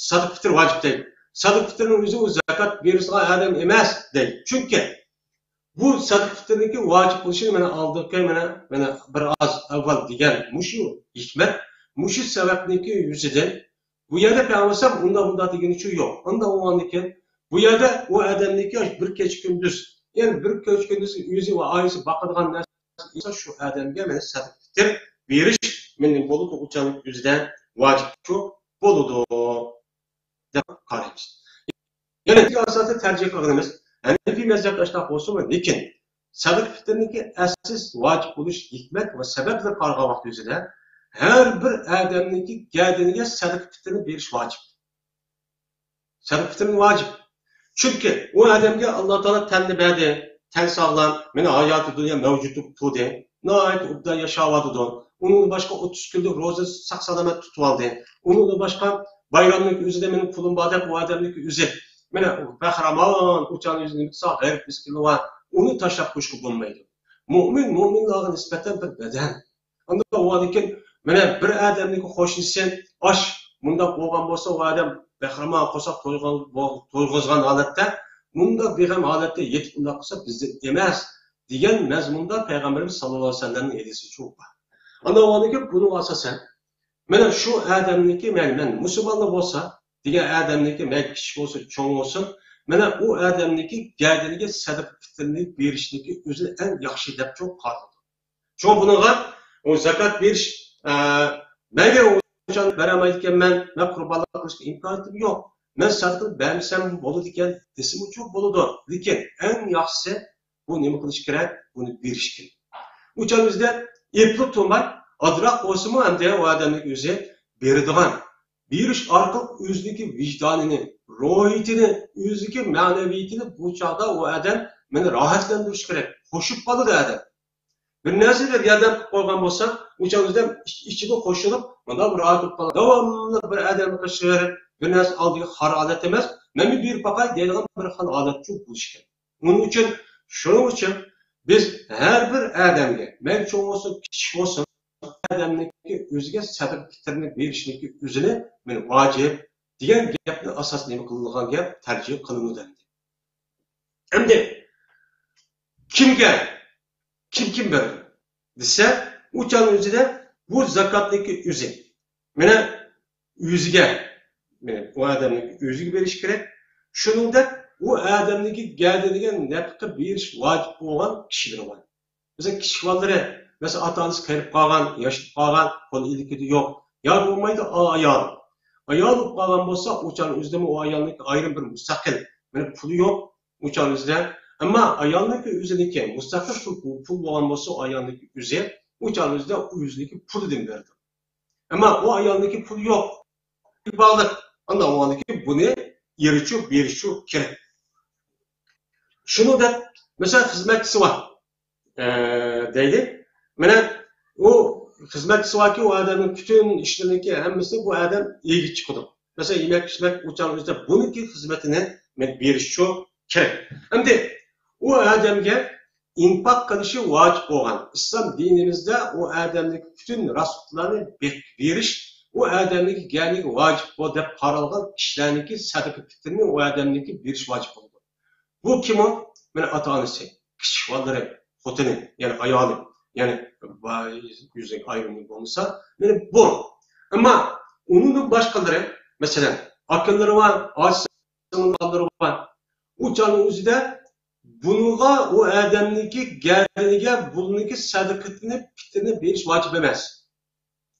سەدىقە پىتىر ۋاجىپ دەيدۇ. سەدىقە پىتىرنىڭ ئۆزى ئۇ زاكات بېرىدىغان ئادەم ئەمەس دەيدۇ. چۈنكى بۇ سەدىقە پىتىرنىڭكى ۋاجىپ بولۇشىنى مانا ئالدىقى، مانا، مانا بىر ئاز ئاۋۋال دېگەن مۇشۇ ھېكمەت، مۇشۇ سەۋەبنىڭكى يۈزىدىن بۇ يەردە پەيغەمبەر ئۇنداق، بۇنداق دېگىنى ئۈچۈن يوق. ئۇنداق بولغاندىكىن، بۇ يەردە ئۇ ئادەمنىڭكى بىر كېچە كۈندۈز، يەنى بىر كېچە كۈندۈز ئۆزى ۋە ئائىلىسى باقىدىغان نەرسە، شۇ ئادەمگە مانا سەدىقە پىتىر بېرىش مانا بولىدۇ، ئۇچانلىق يۈزىدە ۋاجىپچۇ بولىدۇ دەپ قارايمىز. يەنى ئاساسىي تەرجىھ قىلغىنىمىز ھەنىپىي مەزھەپتە ئاشۇنداق بولسىمۇ، لېكىن سەدىقە پىتىرنىڭكى ئەساس ۋاجىپ بولۇش ھېكمەت ۋە سەۋەبلىرىگە قارىغان ۋاقىت يۈزىدە ھەر بىر ئادەمنىڭكى گەدىنىگە سەدىقە پىتىرنى بېرىش ۋاجىپ. سەدىقە پىتىر ۋاجىپ. چۈنكى ئۇ ئادەمگە ئاللا تائالا تەننى بەردى، تەن ساغلام، مانا ھاياتىي دۇنيا مەۋجۇت بولۇپ تۇردى. ناھايىتى ئوبدان ياشاۋاتىدۇ. ئۇنىڭدىن باشقا ئوتتۇز كۈنلۈك روزا ساق-سالامەت تۇتۇۋالدى. ئۇنىڭدىن باشقا بايرامنىڭ ئۆزىدە مېنىڭ پۇلۇم بار دەپ، ئۇ ئادەمنىڭكى ئۆزى، مانا، بەخرامان، ئۇچان يۈزىنى ساغ غەرىب مىسكىنلىرى بار. ئۇنى تاشلاپ قويۇشقا بولمايدۇ. مۆمىن مۆمىنلارغا نىسبەتەن بىر بەدەل. ئانداق بولغاندىكىن، مانا بىر ئادەمنىڭكى قوشنىسى ئاچ، مۇنداق بولغان بولسا، ئۇ ئادەم بەخرامان قورساق تويغان، تويغۇزغان ھالەتتە، مۇنداق بىغەم ھالەتتە يېتىپ ئۇنداق قىلسا بىزدىن ئەمەس. دېگەن مەزمۇندا پەيغەمبىرىمىز ساللاللاھۇ ئەلەيھى ۋەسەللەمنىڭ ھەدىسى شۇ بار. ئاندىن ئۇنىڭكى بۇنىڭغا ئاساسەن، مانا شۇ ئادەمنىكى، مەن، مەن مۇسۇلمانلا بولسا، دېگەن ئادەمنىكى، مەيلى كىچىك بولسۇن، چوڭ بولسۇن، مانا ئۇ ئادەمنىكى گەدىنىگە سەدىقە پىتىرنى بېرىشنىكى ئۆزى ئەڭ ياخشى دەپ چوڭ قارىلىدۇ. شۇڭا بۇنىڭغا ئۇ زاكات بېرىش، ئە، مەيلى ئۇ بېرەلمەيدىكەنمەن، مەن قۇربانلىق قىلىشقا ئىمكانىيىتىم يوق، مەن سەدىقە بەرمىسەم بولىدىكەن دېسىمۇچۇ بولىدۇ. لېكىن ئەڭ ياخشىسى بۇ نېمە قىلىش كېرەك؟ بۇنى بېرىش كېرەك. ئۇ چاغ بىزدە ئېپلىق تۇرماي، ئازراق بولسىمۇ ئەمدى ئۇ ئادەمنىڭ ئۆزى بېرىدىغان. بېرىش ئارقىلىق ئۆزىنىڭكى ۋىجدانىنى، روھىيىتىنى، ئۆزىنىڭكى مەنىۋىيىتىنى بۇ چاغدا ئۇ ئادەم مېنى راھەتلەندۈرۈش كېرەك. خوشۇپ قالىدۇ ئادەم. بىر نەرسىگە ياردەم قىلىپ قويغان بولسا، ئۇ چاغ ئۆزىدە ئىچ-، ئىچىدە قوشۇلۇپ، مۇنداق بىر ھال بولۇپ قالىدۇ. داۋاملىق بىر ئادەمنى قىلىشىۋېرىپ، بىر نەرسە ئالدىغا قارا ھالەت ئەمەس، مەنمۇ بېرىپ باقاي دەيدىغان بىر خىل ھالەت شۇ بولۇشى كېرەك. ئۇنىڭ ئۈچۈن، شۇنىڭ ئۈچۈن بىز ھەر بىر ئادەمگە، مەيلى چوڭ بولسۇن، كىچىك بولسۇن، ئادەمنىڭكى ئۆزىگە سەدىقە پىتىرنى بېرىشنىڭكى ئۆزىنى مېنى ۋاجىپ دېگەن گەپنى ئاساس نېمە قىلىنغان گەپ؟ تەرجىمە قىلىنىدۇ ئەمدى. ئەمدى كىمگە، كىم كىم بەردى دېسە، ئۇ چاغنىڭ ئۆزىدە بۇ زاكاتنىڭكى ئۆزى. مانا ئۆزىگە، مانا ئۇ ئادەمنىڭ ئۆزىگە بېرىش كېرەك. شۇنىڭدەك ئۇ ئادەمنىڭكى گەدىنىگە نەپقە بېرىش ۋاجىپ بولغان كىشىلەر بار. مەسىلەن، كىچىك بالىلىرى، مەسىلەن، ئاتا-ئانىسى قېرىپ قالغان، ياشىنىپ قالغان، قول ئىلكىدە يوق. يا بولمايدۇ، ئا-، ئايال. ئايال بولۇپ قالغان بولسا، ئۇ چاغنىڭ ئۆزىدىمۇ ئۇ ئايالنىڭكى ئايرىم بىر مۇستەقىل، مانا پۇلى يوق، ئۇ چاغنىڭ ئۆزىدە. ئەمما ئايالنىڭكى ئۆزىنىڭكى مۇستەقىل پۇل، پۇل بولغان بولسا، ئۇ ئايالنىڭكى ئۆزى، ئۇ چاغنىڭ ئۆزىدە ئۆزىنىڭكى پۇلىدىن بېرىدۇ. ئەمما ئۇ ئايالنىڭكى پۇلى يوق. باغلىق. ئاندىن ئۇنىڭكى بۇنى ئېرىچۇ، بېرىشچۇ كېرەك. شۇنىڭدەك، مەسىلەن، خىزمەتچىسى بار، ئە، دەيلى. مانا ئۇ خىزمەتچىسى باركى، ئۇ ئادەمنىڭ پۈتۈن ئىشلىرىنىڭكى ھەممىسىنى بۇ ئادەم ئىگە چىقىدۇ. مەسىلەن، يېمەك-ئىچمەك ئۇ چاغ ئۆزىدە بۇنىڭكى خىزمىتىنى مەن بېرىشچۇ كېرەك. ئەمدى ئۇ ئادەمگە ئىنفاق قىلىشى ۋاجىپ بولغان، ئىسلام دىنىمىزدا ئۇ ئادەمنىڭ پۈتۈن راسخوتلارنى بېقىپ بېرىش، ئۇ ئادەمنىڭ گەنىگە ۋاجىپ بول دەپ قارالغان كىشىلەرنىڭكى سەدىقە پىتىرنى ئۇ ئادەمنىڭكى بېرىش ۋاجىپ بولىدۇ. بۇ كىم ئۇ؟ مانا ئاتا-ئانىسى، كىچىك بالىلىرى، خوتۇنى، يەنى ئايالى، يەنى با-، يۈزلۈك ئايرىمى بولمىسا، مانا بۇ. ئەمما ئۇنىڭدىن باشقىلىرى، مەسىلەن، ئاكىلىرى بار، ئاچىسى، سىڭىللىرى بار. ئۇ چاغنىڭ ئۆزىدە بۇنىڭغا ئۇ ئادەمنىڭكى گەدىنىگە بۇنىڭكى سەدىقىتىنى، پىتىنى بېرىش ۋاجىپ ئەمەس.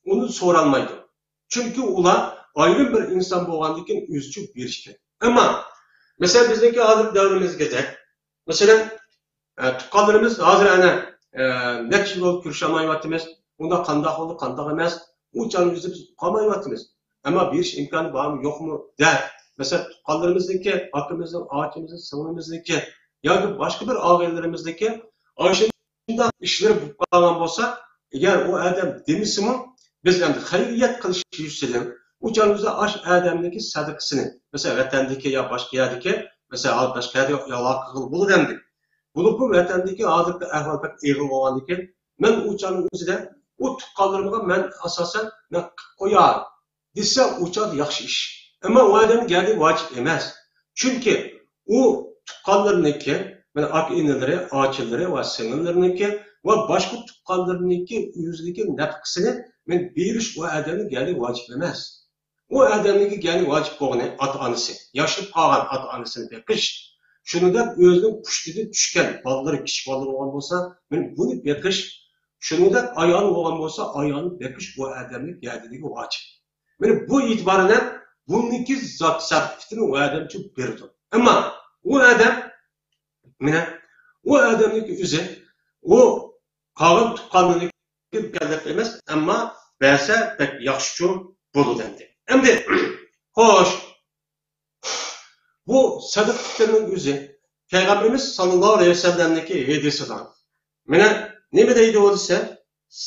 ئۇنى سورالمايدۇ. چۈنكى ئۇلار ئايرىم بىر ئىنسان بولغاندىن كېيىن ئۆزىچە بېرىش كېرەك. ئەمما، مەسىلەن، بىزنىڭكى ھازىرقى دەۋرىمىزگىدەك، مەسىلەن، ئە، تۇغقانلىرىمىز ھازىر ئەنە، ئە، نەچچە يىل بولۇپ كۆرۈشەلمەيۋاتىمىز. ئۇنداق قانداق بولدى، قانداق ئەمەس، ئۇ چاغنى ئۆزى بىز ئۇقالمايۋاتىمىز. ئەمما بېرىش ئىمكانى بارمۇ، يوقمۇ دەپ، مەسىلەن، تۇغقانلىرىمىزنىڭكى، ئاكىمىزنىڭ، ئاچىمىزنىڭ، سىڭلىمىزنىڭكى ياكى باشقا بىر ئاغىنىلىرىمىزنىڭكى ئاشۇ شۇنداق ئىشلىرى بولۇپ قالغان بولسا، ئەگەر ئۇ ئادەم دېمىسىمۇ، بىز ئەمدى خەيرىيەت قىلىش يۈزىسىدىن ئۇ چاغ بىز ئاش ئادەمنىڭكى سەدىقىسىنى، مەسىلەن، ۋەتەندىكى يا باشقا يەردىكى، مەسىلەن، ھازىر باشقا يەردە ئالاقە قىلغىلى بولىدۇ ئەمدى. بولۇپمۇ ۋەتەندىكى ھازىرقى ئەھۋال بەك ئېغىر بولغاندىكىن، مەن ئۇ چاغنىڭ ئۆزىدە ئۇ تۇغقانلىرىمغا مەن ئاساسەن مەن قىلىپ قوياي دېسە، ئۇ چاغدا ياخشى ئىش. ئەمما ئۇ ئادەمنىڭ گەدىنىگە ۋاجىپ ئەمەس. چۈنكى ئۇ تۇغقانلىرىنىڭكى، مانا ئاكا-ئىنىلىرى، ئاچىلىرى ۋە سىڭىللىرىنىڭكى ۋە باشقا تۇغقانلىرىنىڭكى ئۆزىنىڭكى نەپقىسىنى مەن بېرىش ئۇ ئادەمنىڭ گەدىنىگە ۋاجىپ ئەمەس. ئۇ ئادەمنىڭكى گەدىنىگە ۋاجىپ بولغىنى ئاتا-ئانىسى، ياشىنىپ قالغان ئاتا-ئانىسىنى بېقىش. شۇنىڭدەك ئۆزىنىڭ پۇشتىدىن چۈشكەن بالىلىرى، كىچىك بالىلىرى بولغان بولسا، مانا بۇنى بېقىش. شۇنىڭدەك ئايالى بولغان بولسا، ئايالىنى بېقىش ئۇ ئادەمنىڭ گەدىنىگە ۋاجىپ. مانا بۇ ئېتىبارى بىلەن بۇنىڭكى زاكات سەدىقىتىنى ئۇ ئادەم ئۈچۈن بېرىدۇ. ئەمما ئۇ ئادەم، مانا ئۇ ئادەمنىڭكى ئۆزى، ئۇ قالغان تۇغقانلىرىنىڭكى مۇكەللەپ ئەمەس، ئەمما بەرسە بەك ياخشىچۇ بولىدۇ ئەمدى. ئەمدى، خوش، بۇ سەدىقە پىتىرنىڭ ئۆزى پەيغەمبىرىمىز ساللاللاھۇ ئەلەيھى ۋەسەللەمنىڭكى ھەدىسىدا. مانا نېمە دەيدۇ ئۇ دېسە،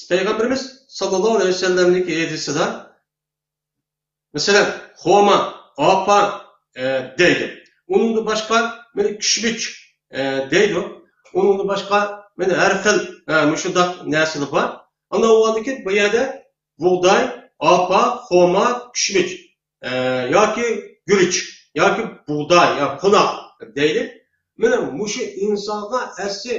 پەيغەمبىرىمىز ساللاللاھۇ ئەلەيھى ۋەسەللەمنىڭكى ھەدىسىدا، مەسىلەن، خوما، ئاپا، ئە، دەيدۇ. ئۇنىڭدىن باشقا، مانا، كۈشمۈچ، ئە، دەيدۇ. ئۇنىڭدىن باشقا، مانا، ھەر خىل، ئە، مۇشۇنداق نەرسىلەر بار. ئانا ئۇۋاندىكى بۇ يەردە بۇغداي، ئاپا، خوما، كۈشمۈچ، ئە، ياكى گۈرۈچ، ياكى بۇغداي، يا قوناق دەيلى. مانا مۇشۇ ئىنسانغا ئەسلى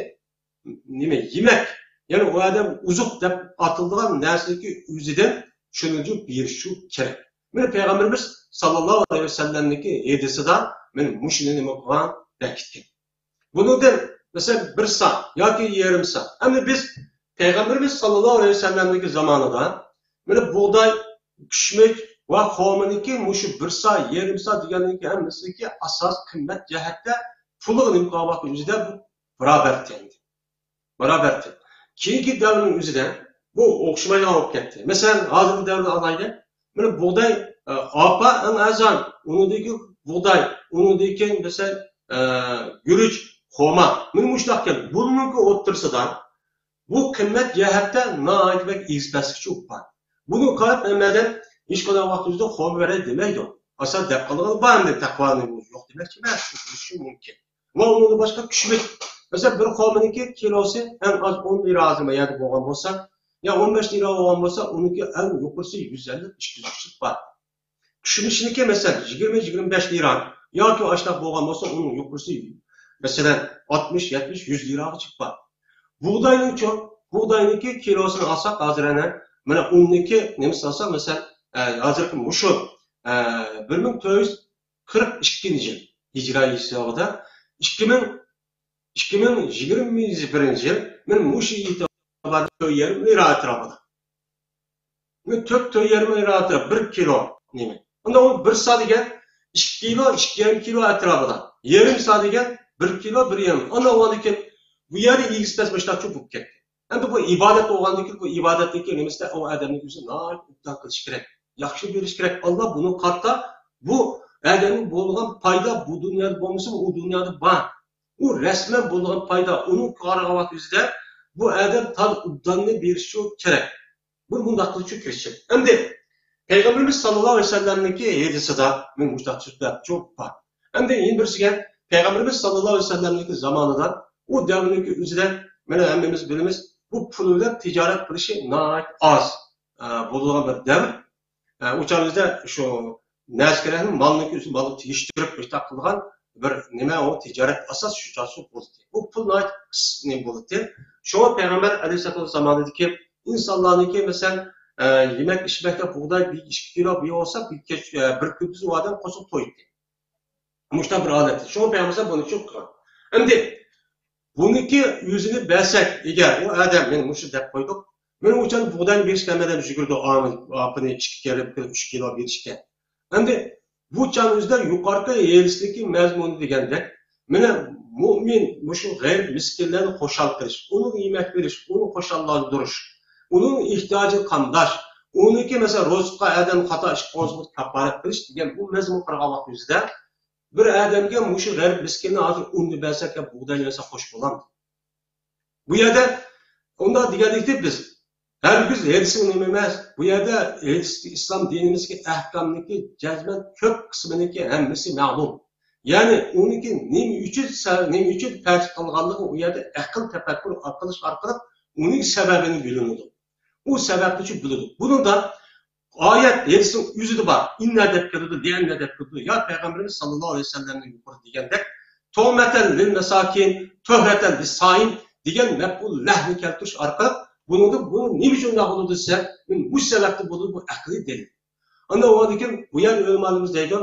نېمە، يېمەك، يەنى ئۇ ئادەم ئوزۇق دەپ ئاتىلىدىغان نەرسىنىڭكى ئۆزىدىن شۇنىڭچە بېرىشى كېرەك. مانا پەيغەمبىرىمىز ساللاللاھۇ ئەلەيھى ۋەسەللەمنىڭكى ھەدىسىدا مانا مۇشۇنى نېمە قىلغان؟ بەكىتكەن. بۇنىڭدىن، مەسىلەن، بىر سا ياكى يېرىم سا. ئەمدى بىز پەيغەمبىرىمىز ساللاللاھۇ ئەلەيھى ۋەسەللەمنىڭكى زامانىدا مانا بۇغداي، كۈشمۈك ۋە خورمىنىڭكى مۇشۇ بىر سا، يېرىم سا دېگەننىڭكى ھەممىسىنىڭكى ئاساس قىممەت جەھەتتە پۇلىغا نېمە قىلغان ۋاقىت ئۆزىدە بۇ بارابەر تەڭدى. بارابەر تەڭ. كېيىنكى دەۋرنىڭ ئۆزىدە بۇ ئوخشىمايدىغان بولۇپ كەتتى. مەسىلەن، ھازىرقى دەۋردە ئالايلى. مانا بۇغداي، ئە، ئارپا ئەڭ ئەرزان، ئۇنىڭدىكى بۇغداي، ئۇنىڭدىن كېيىن، مەسىلەن، ئە، گۈرۈچ، خورما. مانا مۇشۇنداق كەلدى. بۇنىڭكى ئوتتۇرىسىدا بۇ قىممەت جەھەتتە ناھايىتى بەك ئېگىز-پەسلىك چوقۇپ بار. بۇنى قاراپ ھەممە ئادەم ھېچقانداق ۋاقىت ئۆزىدە خورما بېرەي دېمەيدۇ. ئاسان دەپ قالىدىغان بار ئەمدى، تەقۋانى يوق دېمەكچى ئەمەس، بولۇشى مۇمكىن. ۋە ئۇنىڭدىن باشقا كۈشمۈك. مەسىلەن، بىر خورمىنىڭكى كىلوسى ئەڭ ئاز ئون لىرا ھازىر ما يەردە بولغان بولسا، يا ئون بەش لىرا بولغان بولسا، ئۇنىڭكى ئەڭ يۇقىرىسى يۈز ئەللىك، ئىككى يۈز بار. كۈشمۈشنىڭكى، مەسىلەن، يىگىرمە، يىگىرمە بەش لىرا ياكى ئاشۇنداق بولغان بولسا، ئۇنىڭ يۇقىرىسى، مەسىلەن، ئاتمىش، يەتمىش، يۈز لىراغىچە بار. بۇغداينىڭچۇ، بۇغداينىڭكى كىلوسىنى ئالساق، ھازىر ئەنە، مانا ئۇنىڭكى نېمىسىنى ئالساق، مەسىلەن، ئە، ھازىرقى مۇشۇ، ئە، بىر مىڭ تۆت يۈز قىرىق ئىككىنچى يىل ھىجرىي ھېسابىدا ئىككى مىڭ، ئىككى مىڭ يىگىرمە بىرىنچى يىل، مانا مۇشۇ ئېتىباردا تۆت يېرىم لىرا ئەتراپىدا. مانا تۆت، تۆت يېرىم لىرا ئەتراپى، بىر كىلو نېمە. ئۇندا ئۇ بىر سا دېگەن ئىككى كىلو، ئىككى يېرىم كىلو ئەتراپىدا. يېرىم سا دېگەن بىر كىلو، بىر يېرىم. ئۇندا ئۇنىڭدىن كېيىن بۇ يەردە ئېگىز پەس مۇشۇنداق چوقۇپ كەتتى. ئەمدى بۇ ئىبادەت بولغاندىن كېيىن، بۇ ئىبادەتتىكى نېمىسىدە ئۇ ئادەمنىڭ ئۆزى ناھايىتى ئوبدان قىلىش كېرەك. ياخشى بىلىش كېرەك. ئاللا بۇنىڭغا قارىتا بۇ ئادەمنىڭ بولغان پايدا بۇ دۇنيادا بولمىسىمۇ، ئۇ دۇنيادا بار. ئۇ رەسمەن بولىدىغان پايدا، ئۇنىڭ قارىغان ۋاقتى ئۆزىدە بۇ ئادەم تال ئوبداننى بېرىشى كېرەك. بۇ مۇنداق قىلىشى كېرەك. ئەمدى پەيغەمبىرىمىز ساللاللاھۇ ئەلەيھى ۋەسەللەمنىڭكى ھەدىسىدا مەن مۇشۇنداق سۆزلەپ بار. ئەمدى يەنە بىرسىگە، پەيغەمبىرىمىز ساللاللاھۇ ئەلەيھى ۋەسەللەمنىڭكى زامانىدا ئۇ دەۋرنىڭكى ئۆزىدە، مانا ھەممىمىز بىلىمىز، بۇ پۇل بىلەن تىجارەت قىلىشى ناھايىتى ئاز، ئە، بولىدىغان بىر دەۋر. ئە، ئۇ چاغدا شۇ نەرسە كېرەكنى مالنىڭكى ئۆزى مالغا تېگىشتۈرۈپ ئىشتاق قىلغان بىر نېمە، ئۇ تىجارەت ئاساس شۇ چاغدا بولدى. بۇ پۇل ناھايىتى قىس نېمە بولدى. شۇڭا پەيغەمبەر ئەلەيھىسسالام زامانىدىكى ئىنسانلارنىڭكى، مەسىلەن، ئە، يېمەك ئىچمەكتە بۇغداي بىر ئىككى كىلو بىر بولسا، بىر كەچ-، ئە، بىر كۈندۈز ئۇ ئادەم قوشۇپ تويدى. مۇشۇنداق بىر ھالەتتە. شۇڭا پەيغەمبەر بۇنى چوق قىلغان. ئەمدى بۇنىڭكى يۈزىنى بەرسەك، ئەگەر ئۇ ئادەم، مەن مۇشۇ دەپ قويدۇق، مەن ئۇچان بۇغداينى بېرىشكە ھەممە ئادەم يۈگۈرىدۇ، ئاپىنى ئىككى كىلو، ئۈچ كىلو بېرىشكە. ئەمدى بۇ چاغ ئۆزىدە يۇقىرىقى ھەدىستىكى مەزمۇنى دېگەندەك، مانا مۇئمىن مۇشۇ غەرىب مىسكىنلەرنى خۇشال قىلىش، ئۇنىڭغا يېمەك بېرىش، ئۇنى خۇشاللاندۇرۇش، ئۇنىڭ ئېھتىياجىنى قامداش، ئۇنىڭكى، مەسىلەن، روزىغا ئادەم خاتا ئىش قىلغان كاپپارەت قىلىش دېگەن بۇ مەزمۇنغا قارىغان ۋاقتىمىزدا، بىر ئادەمگە مۇشۇ غەرىب مىسكىننى ھازىر ئۇننى بەرسەك يا بۇغداينى بەرسەك خوش بولامدۇ؟ بۇ يەردە ئۇنداق دېگەندىكتە بىز ھەرگىز ھەدىسىڭ نېمە ئەمەس. بۇ يەردە ھەدىس، ئىسلام دىنىمىزدىكى ئەھكامنىڭكى جەزمەن كۆپ قىسمىنىڭكى ھەممىسى مەلۇم. يەنى ئۇنىڭكى نېمە ئۈچۈن سە-، نېمە ئۈچۈن پەرز قىلغانلىقى ئۇ يەردە ئەقىل تەپەككۇر قىلىش ئارقىلىق ئۇنىڭ سەۋەبىنى بىلىنىدۇ. ئۇ سەۋەبنى شۇ بىلىدۇ. بۇنىڭدا ئايەت، ھەدىسنىڭ ئۆزىدە بار. ئىننا دەپ كېلىدۇ، لىئەننا دەپ كېلىدۇ. يا پەيغەمبىرىمىز ساللاللاھۇ ئەلەيھى ۋەسەللەمنىڭ يۇقىرىدا دېگەندەك، تۇئمەتەن لىل مەساكىن، تۇھرەتەن لىسسائىم دېگەن مەپئۇل لەھنى كەلتۈرۈش ئارقىلىق بۇنىڭدا بۇ نېمە ئۈچۈن بۇنداق بولىدۇ دېسە، مۇشۇ سەۋەبتىن بولىدۇ، بۇ ئەقلىي دەلىل. ئاندىن ئۇنىڭدىن كېيىن بۇ يەردە ئۆلىمالىرىمىز دەيدۇ،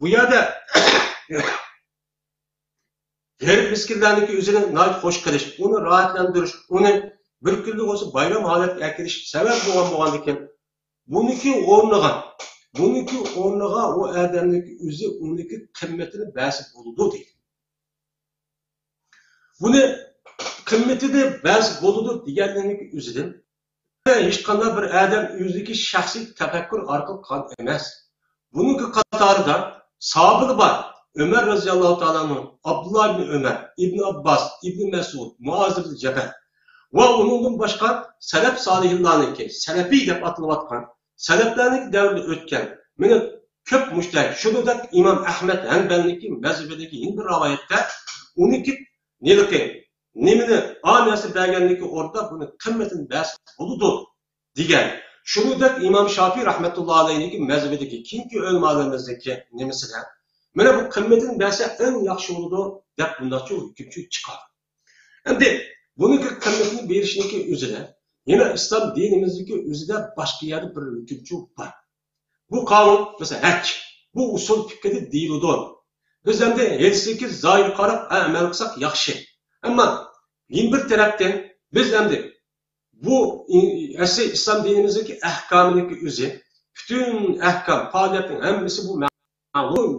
بۇ يەردە غېرىب مىسكىنلەرنىڭكى ئۆزىنى ناھايىتى خوش قىلىش، ئۇنى راھەتلەندۈرۈش، ئۇنى بىر كۈنلۈك بولسا بايرام ھالەتكە ئەكىرىش سەۋەب بولغان بولغاندىكىن، بۇنىڭكى ئورنىغا، بۇنىڭكى ئورنىغا ئۇ ئادەمنىڭكى ئۆزى ئۇنىڭكى قىممىتىنى بەرسە بولىدۇ دەيدۇ. بۇنى قىممىتىنى بەرسە بولىدۇ دېگەننىڭ ئۆزىدىن ھېچقانداق بىر ئادەم ئۆزىنىڭكى شەخسىي تەپەككۇر ئارقىلىق قىلغان ئەمەس. بۇنىڭكى قاتارىدا ساھابىلار بار. ئۆمەر رەزىياللاھۇ تائالا ئەنھۇ، ئابدۇللا ئىبنى ئۆمەر، ئىبنى ئابباس، ئىبنى مەسئۇد، مۇئاز ئىبنى جەبەل ۋە ئۇنىڭدىن باشقا سەلەپ سالىھىنلارنىڭكى، سەلەپىي دەپ ئاتىلىۋاتقان، سەلەپلەرنىڭكى دەۋرىدە ئۆتكەن، مانا كۆپ مۇجتەھىد، شۇنىڭدەك ئىمام ئەھمەد ھەنبەلنىڭكى مەزھىپىدىكى يەنە بىر رىۋايەتتە ئۇنىڭكى نېلىقى نېمىنى، ئا نەرسە بەرگەننىڭكى ئورنىدا بۇنى قىممىتىنى بەرسە بولىدۇ دېگەن. شۇنىڭدەك ئىمام شافىي رەھمەتۇللا ئەلەيھنىڭكى مەزھىپىدىكى كېيىنكى ئۆلىمالىرىمىزنىڭكى نېمىسىدە، مانا بۇ قىممىتىنى بەرسە ئەڭ ياخشى بولىدۇ دەپ بۇنداقچە ھۆكۈمچى چىقار. ئەمدى بۇنىڭكى قىممىتىنى بېرىشنىڭكى ئۆزىدە، يەنە ئىسلام دىنىمىزدىكى ئۆزىدە باشقا يەردە بىر ھۆكۈمچۇ بار. بۇ قانۇن، مەسىلەن، ھەج. بۇ ئۇسۇل پىقىدە دېيىلىدۇ. بىز ئەمدى ھېسسىكى زاھىر قاراپ ئەمەل قىلساق ياخشى. ئەمما يەنە بىر تەرەپتىن بىز ئەمدى بۇ ئەسلى ئىسلام دىنىمىزدىكى ئەھكامىنىڭكى ئۆزى، پۈتۈن ئەھكام، پائالىيەتنىڭ ھەممىسى بۇ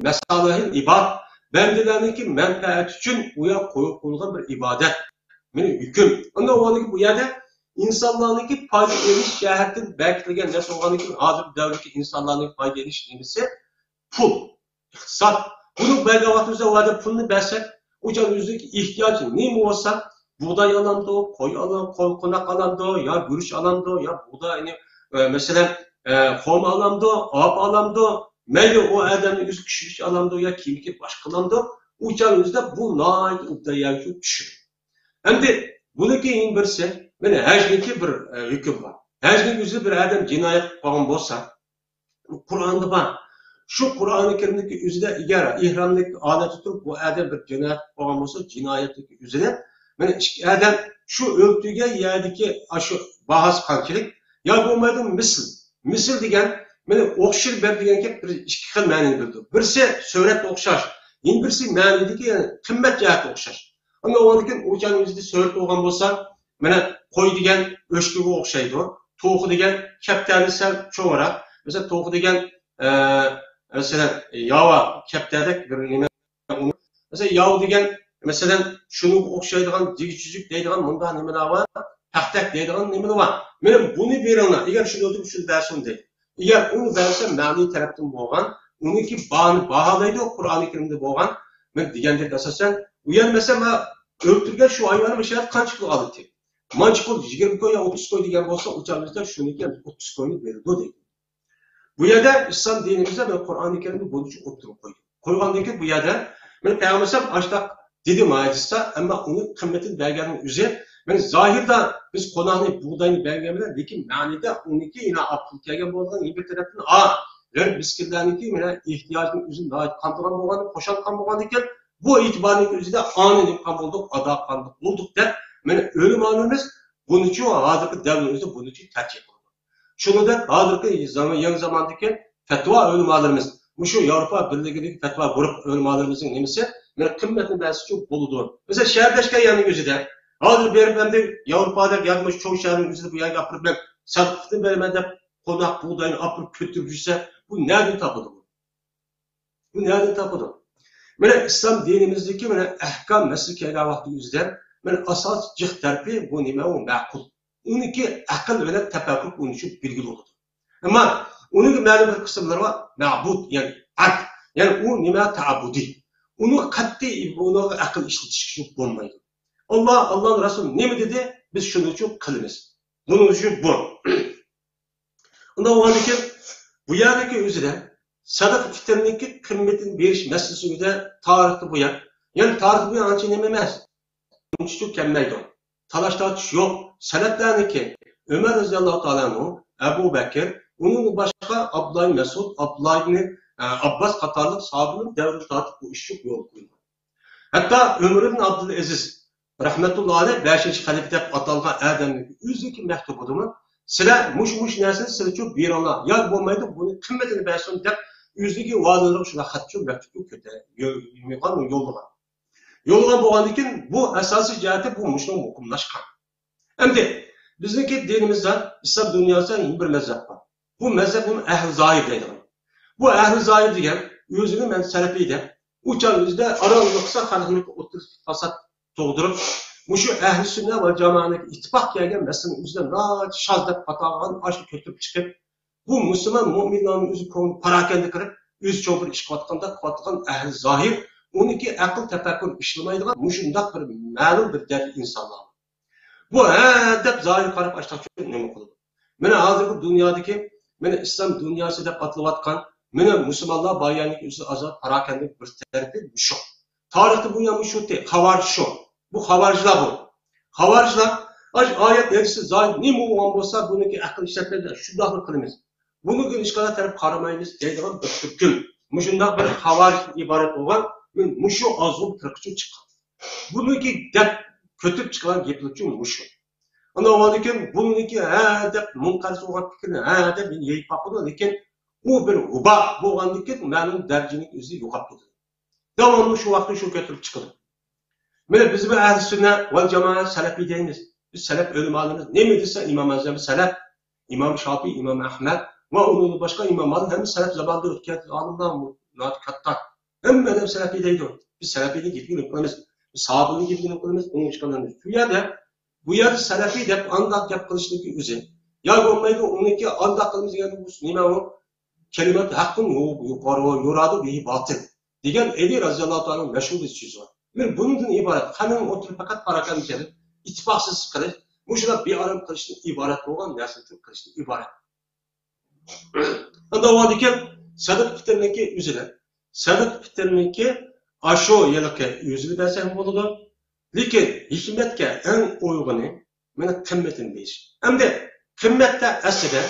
مەسالىھىل ئىباد، بەندىلەرنىڭكى مەنپەئەتى ئۈچۈن ئۇ يەر قويۇپ قويۇلغان بىر ئىبادەت، مېنىڭ ھۆكۈم. ئۇنداق بولغاندىكىن بۇ يەردە ئىنسانلارنىڭكى پايدا ئېلىش جەھەتتىن بەكىتىلگەن نەرسە بولغاندىكىن، ھازىرقى دەۋردىكى ئىنسانلارنىڭ پايدا ئېلىش نېمىسى پۇل، ئىقتىساد. بۇنى بەرگەن ۋاقتىمىزدا ئۇ ئادەم پۇلنى بەرسەك، ئۇ چاغ ئۆزىنىڭكى ئېھتىياجى نېمە بولسا، بۇغداي ئالامدۇ، قوي ئالام، قوي قوناق ئالامدۇ، يا گۈرۈچ ئالامدۇ، يا بۇغداينى، ئە، مەسىلەن، ئە، خورما ئالامدۇ، ئاۋۇ ئالامدۇ، مەيلى ئۇ ئادەمنىڭ ئۆزى كىشىلىك ئالامدۇ يا كىيىم كىيىپ باشقا قىلامدۇ، ئۇ چاغ ئۆزىدە بۇ ناھايىتى ئوبدان يەرگە چۈشىدۇ. ئەمدى بۇنىڭكى يەنە بىرسى، مانا ھەجنىڭكى بىر، ئە، ھۆكۈم بار. ھەجنىڭ ئۆزى بىر ئادەم جىنايەت قىلغان بولسا، قۇرئاندا بار. شۇ قۇرئانى كەرىمدىكى ئۆزىدە، ئەگەر ئېھرامدىكى ھالەتتە تۇرۇپ بۇ ئادەم بىر جىنايەت قىلغان بولسا، جىنايەتنىڭكى ئۆزىدە، مانا ئىككى ئادەم شۇ ئۆلتۈرگەن يەردىكى ئاشۇ باھاسى قانچىلىك، يا بولمايدۇ مىسىل. مىسىل دېگەن، مانا ئوخشىتىپ بەر دېگەن گەپ بىر ئىككى خىل مەنىنى بىلدۈرىدۇ. بىرسى سۈرەتتە ئوخشاش، يەنە بىرسى مەنىدىكى، يەنى قىممەت جەھەتتە ئوخشاش. ئەمما ئۇنىڭدىن كېيىن ئۇ چاغنىڭ ئۆزىدە سۈرەت بولغان بولسا، مانا قوي دېگەن ئۆچكىگە ئوخشايدۇ. توخۇ دېگەن كەپتەردىن سەل چوڭراق. مەسىلەن، توخۇ دېگەن، ئە، مەسىلەن، ياۋا كەپتەردەك بىر نېمە. مەسىلەن، ياۋا دېگەن، مەسىلەن، شۇنىڭغا ئوخشايدىغان جىگىچۈجۈك دەيدىغان مۇنداق نېمىلەر بار، پەختەك دەيدىغان نېمىلەر بار. مانا بۇنى بېرىڭلار، ئەگەر شۇنى ئۆلتۈرۈپ شۇنى بەرسۇن دەيدۇ. ئەگەر ئۇنى بەرسە مەنىۋى تەرەپتىن بولغان، ئۇنىڭكى باھانى باھالايدۇ، قۇرئانى كەرىمدە بولغان. مەن دېگەندەك ئاساسەن، ئۇ يەر مەسىلەن، مانا ئۆلتۈرگەن شۇ ھايۋاننى مۇشۇ يەردە قانچە پۇل ئالىدىكەن؟ مانچە پۇل، يىگىرمە كوي يا ئوتتۇز كوي دېگەن بولسا، ئۇ چاغ بىزدە شۇنىڭكى ئوتتۇز كوينى بېرىدۇ دەيدۇ. بۇ يەردە ئىسلام دىنىمىزدا مانا قۇرئانى كەرىمدە بۇنى ئوتتۇرىغا قويدى. قويغاندىن كېيىن بۇ يەردە مانا پەيغەمبەر ئەلەيھىسسالام ئاشۇنداق دېدى مايدىستا، ئەمما ئۇنى قىممىتىنى بەرگەننىڭ ئۆزى، مانا زاھىردا بىز قوناقنى بۇغداينى بەرگەن بىلەن، لېكىن مەنىدە ئۇنىڭكى يەنە ئاپىرىپ كەلگەن بولغان يەنە بىر تەرەپتىن، ئا، غەرىب مىسكىنلەرنىڭكى مانا ئېھتىياجىنى ئۆزىنى ناھايىتى قاندۇرغان بولغان، خۇشال قىلغان بولغان ئىكەن، بۇ ئېتىبارنىڭ ئۆزىدە ئانى نېمە قىلغان بولدۇق، ئادا قىلغان بولدۇق دەپ، مانا ئۆلىمالىرىمىز بۇنىچۇ ھازىرقى دەۋرنىڭ ئۆزىدە بۇنىچۇ تەتقىق قىلىدۇ. شۇنىڭدەك ھازىرقى زامان، يېڭى زاماندىكى پەتىۋا ئۆلىمالىرىمىز، مۇشۇ ياۋروپا بىرلىكىدىكى پەتىۋا گۇرۇھ ئۆلىمالىرىمىزنىڭ نېمىسى، مانا قىممەتنى بەرسىچۇ بولىدۇ. مەسىلەن، شەھەردە ئىكەن يەرنىڭ ئۆزىدە، ھازىر بېرىپ ئەمدى ياۋروپادەك ياكى مۇشۇ چوڭ شەھەرنىڭ ئۆزىدە بۇ يەرگە ئاپىرىپ مەن سەدىقىنى بېرىمەن دەپ قوناق بۇغداينى ئاپىرىپ كۆتۈرۈپ يۈرسە، بۇ نەدىن تاپىدۇ؟ بۇ نەدىن تاپىدۇ؟ مانا ئىسلام دىنىمىزدىكى مانا ئەھكام مەسىلە كەلگەن ۋاقتى ئۆزىدە، مانا ئاساسىي جىق تەرىپى بۇ نېمە؟ ئۇ مەقۇل. ئۇنىڭكى ئەقىل بىلەن تەپەككۇر ئۇنىڭ ئۈچۈن بىلگىلى بولىدۇ. ئەمما ئۇنىڭ مەلۇم بىر قىسىملىرى بار، مەبۇد، يەنى ئەرك. يەنى ئۇ نېمە؟ تەئەببۇدىي. ئۇنى قەتئىي ئۇنىڭغا ئەقىل ئىشلىتىشكە بولمايدۇ. ئاللا، ئاللانىڭ رەسۇلى نېمە دېدى، بىز شۇنىڭ ئۈچۈن قىلىمىز. بۇنىڭ ئۈچۈن بۇ. ئۇنداق بولغاندىكىن، بۇ يەردىكى ئۆزىدە سەدىقە پىتىرنىڭكى قىممىتىنى بېرىش مەسىلىسى ئۆزىدە تارىختا بۇيان، يەنى تارىختا بۇيان ئانچە نېمە ئەمەس، ئۇنچە كەلمەيدۇ. تالاش تارتىش يوق. سەلەپلەرنىڭكى، ئۆمەر رەزىياللاھۇ تائالا ئەنھۇ، ئەبۇ بەكىر، ئۇنىڭدىن باشقا ئابدۇللا ئىبن مەسئۇد، ئابدۇللا ئىبن، ئە، ئابباس قاتارلىق ساھابىلەر دەۋرىدە تارتىپ بۇ ئىش يولغا قويۇلغان. ھەتتا ئۆمەر ئىبن ئابدۇلئەزىز رەھمەتۇللا ئەلەيھ بەشىنچى خەلىپە دەپ ئاتالغان ئادەمنىڭ ئۆزىنىڭكى مەكتۇبىدىمۇ، سىلەر مۇشۇ، مۇشۇ نەرسىنى سىلەرچۇ بېرىڭلار، يا بولمايدۇ، بۇنى قىممىتىنى بەرسۇن دەپ ئۆزىنىڭكى ۋالىيلىرىغا شۇنداق خەتچۇ مەكتۇپچۇ كۆتە-، يو-، يوللىغان. يوللىغان بولغاندىن كېيىن بۇ ئاساسىي جەھەتتە بۇ مۇشۇنىڭ مۇقىملاشقان. ئەمدى بىزنىڭكى دىنىمىزدا ئىسلام دۇنياسىدا يەنە بىر مەزھەپ بار. بۇ مەزھەپ نېمە؟ ئەھلى زاھىر دەيدىغان. بۇ ئەھلى زاھىر دېگەن ئۆزىنى مەن سەلەپىي دەپ، ئۇ چاغ ئۆزىدە ئارانلىقسا خەلقنىڭكى ئوتتۇرىسىدا پاسات تۇغدۇرۇپ، مۇشۇ ئەھلى سۈننە ۋە جامائەنىڭكى ئىتتىپاق كەلگەن مەسىلىنى ئۆزىدە ناھايىتى شاز دەپ ئاتالغان ئاشۇ كۆتۈرۈپ چىقىپ، بۇ مۇسۇلمان مۆمىنلەرنىڭ ئۆزى كۆڭلى پاراكەندە قىلىپ، ئۆزى چوڭ بىر ئىش قىلىۋاتقاندەك قىلىۋاتقان ئەھلى زاھىر، ئۇنىڭكى ئەقىل تەپەككۇر ئىشلىمەيدىغان مۇشۇنداق بىر مەلۇم بىر دەرىجە ئىنسانلار. بۇ ھە دەپ زاھىر قاراپ ئاشتاق نېمە قىلىدۇ؟ مانا ھازىرقى دۇنيادىكى، مانا ئىسلام دۇنياسى دەپ ئاتىلىۋاتقان، مانا مۇسۇلمانلار بار يەرنىڭكى ئۆزى ئازراق پاراكەندە بىر تەرىپى مۇشۇ. تارىختا بۇ يەر مۇشۇ تى-، خاۋارىج شۇ. بۇ خاۋارىجلار بۇ. خاۋارىجلار، ئاش ئايەت ھەدىسى زاھىر نېمە بولغان بولسا، بۇنىڭكى ئەقىل ئىشلەتمەيدۇ، شۇنداقلا قىلىمىز. بۇنىڭغا ھېچقانداق تەرەپ قارىمايمىز دەيدىغان بىر تۈركۈم. مۇشۇنداق بىر خاۋارىجدىن ئىبارەت بولغان، مۇشۇ ئازغۇن پىرقىچۇ چىققان. بۇنىڭكى دەپ كۆتۈرۈپ چىققان گەپلىرىچۇ مۇشۇ. ئاندىن ئۇنىڭدىن كېيىن بۇنىڭكى ھە دەپ مۇنقەرز بولغان پىكىرنى ھە دەپ يېيىپ باقىدۇ، لېكىن ئۇ بىر ۋوبال بولغاندىن كېيىن مەلۇم دەرىجىنىڭ ئۆزى يوقاپ كېتىدۇ. داۋاملىق شۇ ۋاقىتتا شۇ كۆتۈرۈپ چىقىدۇ. مانا بىز بۇ ئەھلى سۈننە ۋەل جامائە سەلەفىي دەيمىز. بىز سەلەف ئۆلىمالىرىمىز نېمە دېسە ئىمام ئەزەم سەلەف، ئىمام شاپىي، ئىمام ئەھمەد ۋە ئۇنىڭدىن باشقا ئىماملار ھەممە سەلەف زامانىدا ئۆتكەن ئالىملار، كاتتا. ھەممە ئادەم سەلەفىي دەيدۇ. بىز سەلەفىينى گېپىنى قىلىمىز. بىز ساھابىنى گېپىنى قىلىمىز. ئۇنىڭ ئىشقىلىمىز. شۇ يەردە، بۇ يەردە سەلەفىي دەپ ئانداق گەپ قىلىشنىڭكى ئۆزى. يا بولمايدۇ، ئۇنىڭكى ئانداق قىلىمىز دېگەن بۇ نېمە ئۇ؟ كەلىمەت ھەققۇن يۇرادۇ بىھى باتىل دېگەن ئەلى رەزىياللاھۇ تائالا مەشھۇر بىر سۆزى بار. مەن بۇنىڭدىن ئىبارەت. قەلىمىڭ ئوتتۇرىغا پەقەت پاراكەندە كېلىپ، ئىتتىپاقسىز قىلىش، مۇشۇلار بىئارام قىلىشتىن ئىبارەت بولغان نەرسىنى قىلىشتىن ئىبارەت. ئاندىن ئۇنىڭدىن كېيىن سەدىقە پىتىرنىڭكى ئۆزىدە. سەدىقە پىتىرنىڭكى ئاشۇ ھېلىقى ئۆزىنى بەرسەم بولىدۇ. لېكىن ھېكمەتكە ئەڭ ئۇيغۇنى مانا قىممىتىنى بېرىش. ئەمدى قىممەتتە ئەسلىدە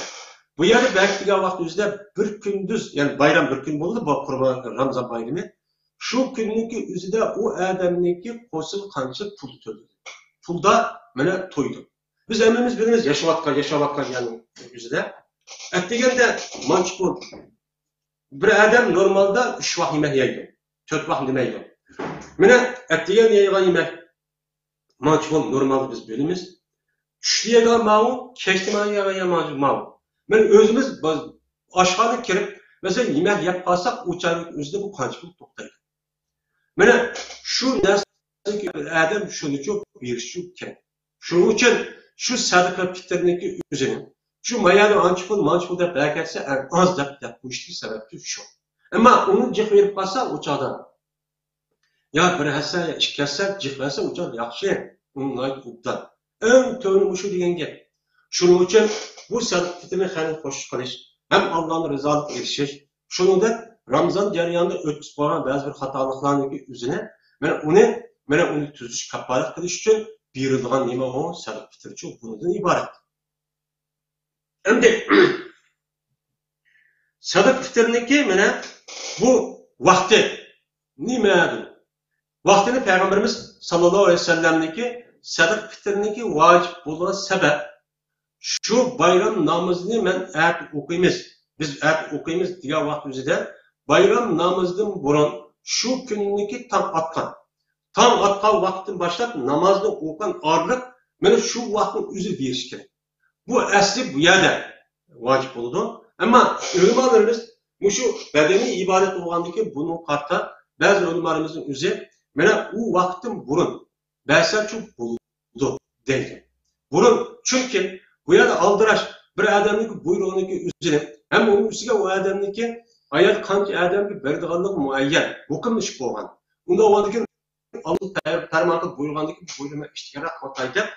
بۇ يەردە بەرگەن ۋاقىت ئۆزىدە بىر كۈندۈز، يەنى بايرام بىر كۈن بولىدۇ، بۇ قۇربان، رامزان بايرىمى. شۇ كۈننىڭكى ئۆزىدە ئۇ ئادەمنىڭكى قوشۇلغان قانچە پۇل تۆلىدى. پۇلدا مانا تويدى. بىز ھەممىمىز بىلىمىز، ياشاۋاتقان، ياشاۋاتقان يەرنىڭ ئۆزىدە. ئەتىگەندە مانچە پۇل. بىر ئادەم نورمالدا ئۈچ ۋاق يېمەك يەيدۇ، تۆت ۋاق يېمەيدۇ. مانا ئەتىگەن يەيدىغان يېمەك مانچە پۇل نورمالدا بىز بىلىمىز. چۈشتە يەيدىغان ماۋۇ، كەچتە مانا يەيدىغان ماۋۇ. مانا ئۆزىمىز باز-، ئاشخانىغا كىرىپ، مەسىلەن، يېمەك يەپ قالساق، ئۇ چاغنىڭ ئۆزىدە بۇ قانچە پۇل توختايدۇ. مانا شۇ نەرسىنى ئادەم شۇنىچۇ بېرىشى كېرەك. شۇنىڭ ئۈچۈن شۇ سەدىقە پىتىرنىڭكى ئۆزىنى، شۇ مايانى ئانچە پۇل، مانچە پۇل دەپ بەرگەنسە، ئەڭ ئاز دەپ، دەپ قويۇشتىكى سەۋەبتۇر شۇ. ئەمما ئۇنى جىق بېرىپ قالسا، ئۇ چاغدا يا بىر ھەسسە، يا ئىككى ھەسسە جىق بەرسە، ئۇ چاغدا ياخشى. ئۇنى ناھايىتى ئوبدان. ئەڭ تۆۋىنى مۇشۇ دېگەن گەپ. شۇنىڭ ئۈچۈن بۇ سەدىقە پىتىرنى خەير خوش قىلىش ھەم ئاللانىڭ رىزالىقىغا ئېرىشىش، شۇنىڭدەك رامزان جەريانىدا ئۆتكۈزۈپ قالغان بەزى بىر خاتالىقلارنىڭكى ئۆزىنى، مانا ئۇنى، مانا ئۇنى تۈزۈش، كاپپارەت قىلىش ئۈچۈن بېرىلىدىغان نېمە ئۇ؟ سەدىقە پىتىرچۇ بۇنىڭدىن ئىبارەت. ئەمدى سەدىقە پىتىرنىڭكى مانا بۇ ۋاقتى نېمە دېدى؟ ۋاقتىنى پەيغەمبىرىمىز ساللاللاھۇ ئەلەيھى ۋەسەللەمنىڭكى سەدىقە پىتىرنىڭكى ۋاجىپ بولغان سەۋەب، شۇ بايرام نامىزىنى مەن ئەتە ئوقۇيمىز، بىز ئەتە ئوقۇيمىز دېگەن ۋاقىت ئۆزىدە بايرام نامىزىدىن بۇرۇن شۇ كۈننىكى تاڭ ئاتقان، تاڭ ئاتقان ۋاقىتتىن باشلاپ نامازنى ئوقۇغان ئارىلىق مانا شۇ ۋاقىتنىڭ ئۆزى بېرىش كېرەك. بۇ ئەسلى بۇ يەردە ۋاجىپ بولىدۇ. ئەمما ئۆلىمالىرىمىز مۇشۇ بەدەنىي ئىبادەت بولغاندىكىن بۇنىڭغا قارىتا بەزى ئۆلىمالىرىمىزنىڭ ئۆزى مانا ئۇ ۋاقىتتىن بۇرۇن بەرسەچۇ بولىدۇ دەيدۇ. بۇرۇن، چۈنكى بۇ يەردە ئالدىراش بىر ئادەمنىڭكى بۇيرۇغىنىڭكى ئۆزىنى ھەم ئۇنىڭ ئۈستىگە ئۇ ئادەمنىڭكى ئايال قانچە ئادەمگە بېرىدىغانلىقى مۇئەييەن، ھۆكۈملىشىپ بولغان. ئۇنداق بولغاندىكىن ئاللا پەرمان قىلىپ بۇيرۇغاندىن كېيىن بۇيرۇما ئىشتىكارە قىلىۋاتاي دەپ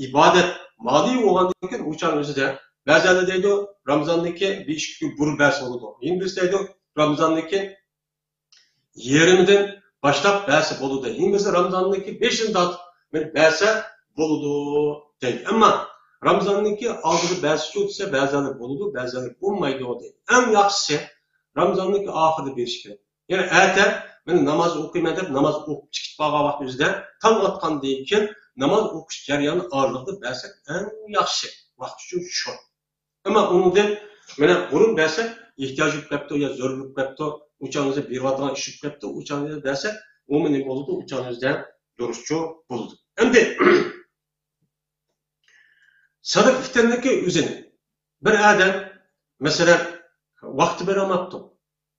ئىبادەت مالى بولغاندىن كېيىن ئۇ چاغنىڭ ئۆزىدە بەزىلەر دەيدۇ، رامزاندىكى بىر ئىككى كۈن بۇرۇن بەرسە بولىدۇ. يەنە بىرسى دەيدۇ، رامزاندىكى يېرىمىدىن باشلاپ بەرسە بولىدۇ. يەنە بىرسى رامزاندىكى بېشىدىن تارتىپ بەرسە بولىدۇ دەيدۇ. ئەمما رامزاندىكى ئالدىدا بەرسىچۇ دېسە بەزىلەر بولىدۇ، بەزىلەر بولمايدۇ دەيدۇ. ئەڭ ياخشىسى رامزاندىكى ئاخىرىدا بېرىش كېرەك. يەنى ئەتە مەن ناماز ئوقۇيمەن دەپ ناماز ئوقۇپ چىقىپ بارغان ۋاقتى ئۆزىدە تاڭ ئاتقاندىن كېيىن ناماز ئوقۇش جەريانى ئارىلىقىدا بەرسەك ئەڭ ياخشى. ۋاقتى ئۈچۈن شۇ. ئەمما ئۇنىڭدىن مانا بۇرۇن بەرسەك ئېھتىياج بولۇپ قاپتۇ يا زۆرۈر بولۇپ قاپتۇ، ئۇ چاغنىڭىزدا بېرىۋاتىدىغان ئىش بولۇپ قاپتۇ، ئۇ چاغنىڭىزدا بەرسەك ئۇمۇ نېمە بولىدۇ، ئۇ چاغنىڭىزدا دۇرۇسچۇ بولىدۇ. ئەمدى سەدىقە پىتىرنىڭكى ئۆزىنى بىر ئادەم، مەسىلەن، ۋاقتى بېرەلمەپتۇ.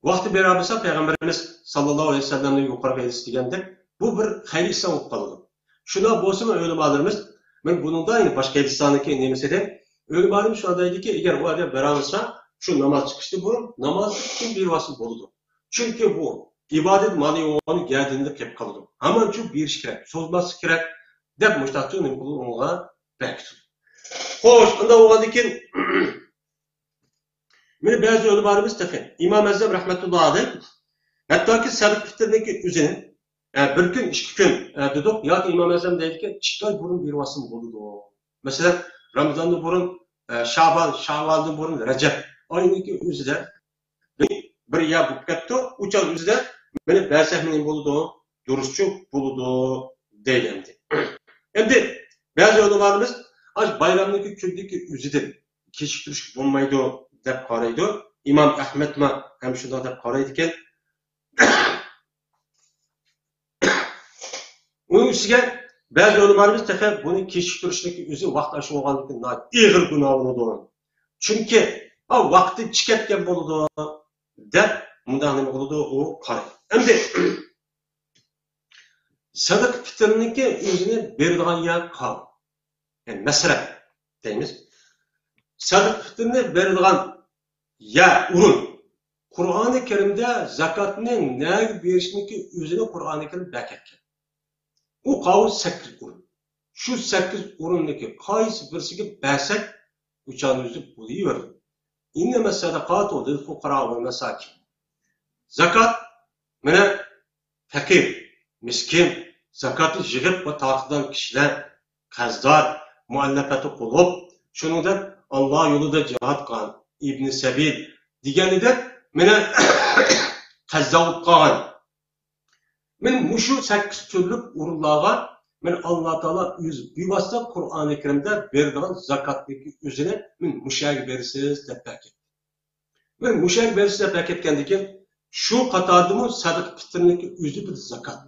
ۋاقتى بېرەلمىسە، پەيغەمبىرىمىز ساللاللاھۇ ئەلەيھى ۋەسەللەمنىڭ يۇقىرىقى ھەدىسى دېگەندەك، بۇ بىر خەير ئىشلار بولۇپ قالىدۇ. شۇنداق بولسىمۇ، ئۆلىمالىرىمىز، مەن بۇنىڭدا يەنە باشقا ھەدىسلەرنىڭكى نېمىسىدە، ئۆلىمالىرىمىز شۇنداق دەيدىكى، ئەگەر ئۇ ئادەم بېرەلمىسە، شۇ ناماز چىقىشتىن بۇرۇن نامازدىن كېيىن بېرىۋالسا بولىدۇ. چۈنكى بۇ ئىبادەت مالى بولغان گەدىنىدە قېلىپ قالىدۇ. ھامان شۇ بېرىش كېرەك، سوزماسلىق كېرەك، دەپ مۇشتاقچۇ نېمە قىلىدۇ، ئۇنىڭغا بەرگۈزىدۇ. خوش، ئۇنداق بولغاندىن كېيىن، مانا بەزى ئۆلىمالىرىمىز تېخى، ئىمام ئەزەم رەھمەتۇللا ئەلەيھ، ھەتتاكى سەدىقە پىتىرنىڭكى ئۆزىنى، ئە، بىر كۈن، ئىككى كۈن، ئە، دېدۇق، ياكى ئىمام ئەزەم دەيدىكى، ئىككى ئاي بۇرۇن بېرىۋالسىمۇ بولىدۇ. مەسىلەن، رامزاندىن بۇرۇن، ئە، شابان، شاۋالدىن بۇرۇن رەجەب ئاينىڭكى ئۆزىدە بىر يا بولۇپ كەپتۇ، ئۇ چاغ ئۆزىدە مېنى بەرسەك نېمە بولىدۇ؟ دۇرۇسچۇ بولىدۇ دەيدۇ ئەمدى. ئەمدى بەزى ئۆلىمالىرىمىز ئاشۇ بايرامنىڭكى كۈندىكى ئۆزىدىن كېچىكتۈرۈشكە بولمايدۇ دەپ قارايدۇ. ئىمام ئەھمەدمۇ ھەم شۇنداق دەپ قارايدىكەن. ئۇنىڭ ئۈستىگە بەزى ئۆلىمالىرىمىز تېخى بۇنى كېچىكتۈرۈشنىڭكى ئۆزى ۋاقتى ئاشۇپ بولغاندىكىن ناھايىتى ئېغىر گۇناھ بولىدۇ. چۈنكى ۋاقتى چىقىپ كەتكەن بولىدۇ دەپ مۇنداق نېمە قىلىدۇ، ئۇ قارايدۇ. ئەمدى سەدىقە پىتىرنىڭكى ئۆزىنى بېرىدىغان يەر قاۋ. يەنى مەسرەپ دەيمىز. سەدىقە پىتىرنى بېرىدىغان يەر، ئورۇن. قۇرئانى كەرىمدە زاكاتنى نەگە بېرىشنىڭكى ئۆزىنى قۇرئانى كەرىم بەركەتكەن. ئۇ قاۋۇ سەككىز ئورۇن. شۇ سەككىز ئورۇندىكى قايسى بىرسىگە بەرسەك، ئۇچانىڭىزدا بولۇۋېرىدۇ. ئىننەمەس سەدەقاتۇ لىل فۇقەرا ۋەل مەساكىن. زاكات، مانا، پەقىر، مىسكىن، زاكاتنى يىغىپ ۋە تارتىدىغان كىشىلەر، قەرزدار، مۇئەللەپەتۇ قۇلۇب، شۇنىڭدەك ئاللا يولىدا جىھاد قىلغان، ئىبنى سەبىل دېگەندەك، مانا، قەرزدار بولۇپ قالغان. مانا مۇشۇ سەككىز تۈرلۈك ئورۇنلارغا مانا ئاللا تائالا ئۆزى بىۋاسىتە قۇرئانى كەرىمدە بېرىدىغان زاكاتنىڭكى ئۆزىنى مانا مۇشۇ يەرگە بېرىسىز دەپ بەرگەن. مانا مۇشۇ يەرگە بېرىسىز دەپ بەرگەن، شۇ قاتاردىمۇ سەدىقە پىتىرنىڭكى ئۆزى بىر زاكات.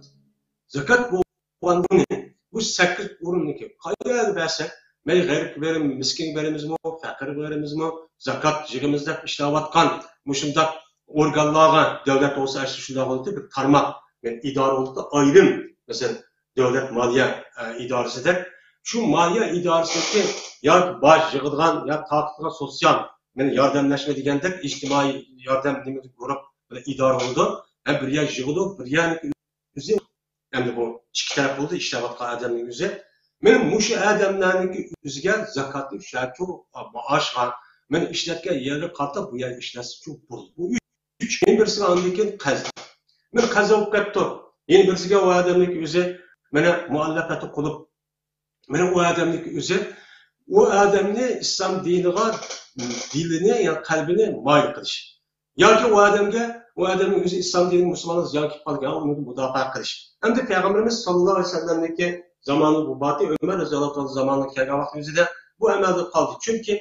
زاكات بولغاندىن بۇ سەككىز ئورۇندىكى قايەرگە بەرسەك، مەيلى غېرىبكە بېرىمىز، مىسكىنگە بېرىمىزمۇ، پەقىرگە بېرىمىزمۇ، زاكات يىغىمىز دەپ ئىشلەۋاتقان مۇشۇنداق ئورگانلارغا، دۆلەت بولسا ئەسلى شۇنداق بولىدۇ، بىر تارماق، يەنى ئىدارە بولىدۇ، ئايرىم، مەسىلەن، دۆلەت مالىيە، ئە، ئىدارىسىدەك. شۇ مالىيە ئىدارىسىدىكى ياكى باج يىغىدىغان، يا تارقىتىدىغان سوتسىيال، مانا ياردەملەشمە دېگەندەك ئىجتىمائىي ياردەم نېمە گۇرۇپ بىر ئىدارە بولىدۇ. ھەم بىر يەر يىغىدۇ، بىر يەرنىڭكى ئۆزى، ئەمدى بۇ ئىككى تەرەپ بولدى، ئىشلەۋاتقان ئادەمنىڭ ئۆزى. مانا مۇشۇ ئادەملەرنىڭكى ئۆزىگە زاكاتنى شۇ مائاشقا، مانا ئىشلەتكەن يەرگە قارىتا بۇ يەرگە ئىشلەتسىچۇ بولىدۇ. بۇ ئۈچ، يەنە بىرسىگە ئاندىن كېيىن قەرز. مانا قەرز بولۇپ كەپتۇ. يەنە بىرسىگە ئۇ ئادەمنىڭكى ئۆزى، مانا مۇئەللەپەتۇ قۇلۇب. مانا ئۇ ئادەمنىڭكى ئۆزى، ئۇ ئادەمنى ئىسلام دىنىغا، دىلىنى، يا قەلبىنى مايىل قىلىش. ياكى ئۇ ئادەمگە، ئۇ ئادەمنىڭ ئۆزى ئىسلام دىنى، مۇسۇلمانلىق زىيان كېلىپ قالغان، ئۇنى مۇداپىئە قىلىش. ئەمدى پەيغەمبىرىمىز ساللاللاھۇ ئەلەيھى ۋەسەللەمنىڭكى زامانى ۋۇباتى ئۆمەر رەزىياللاھۇ تائالا زامانىغا كەلگەن ۋاقتىمىزدا بۇ ئەمەلدىن قالدى. چۈنكى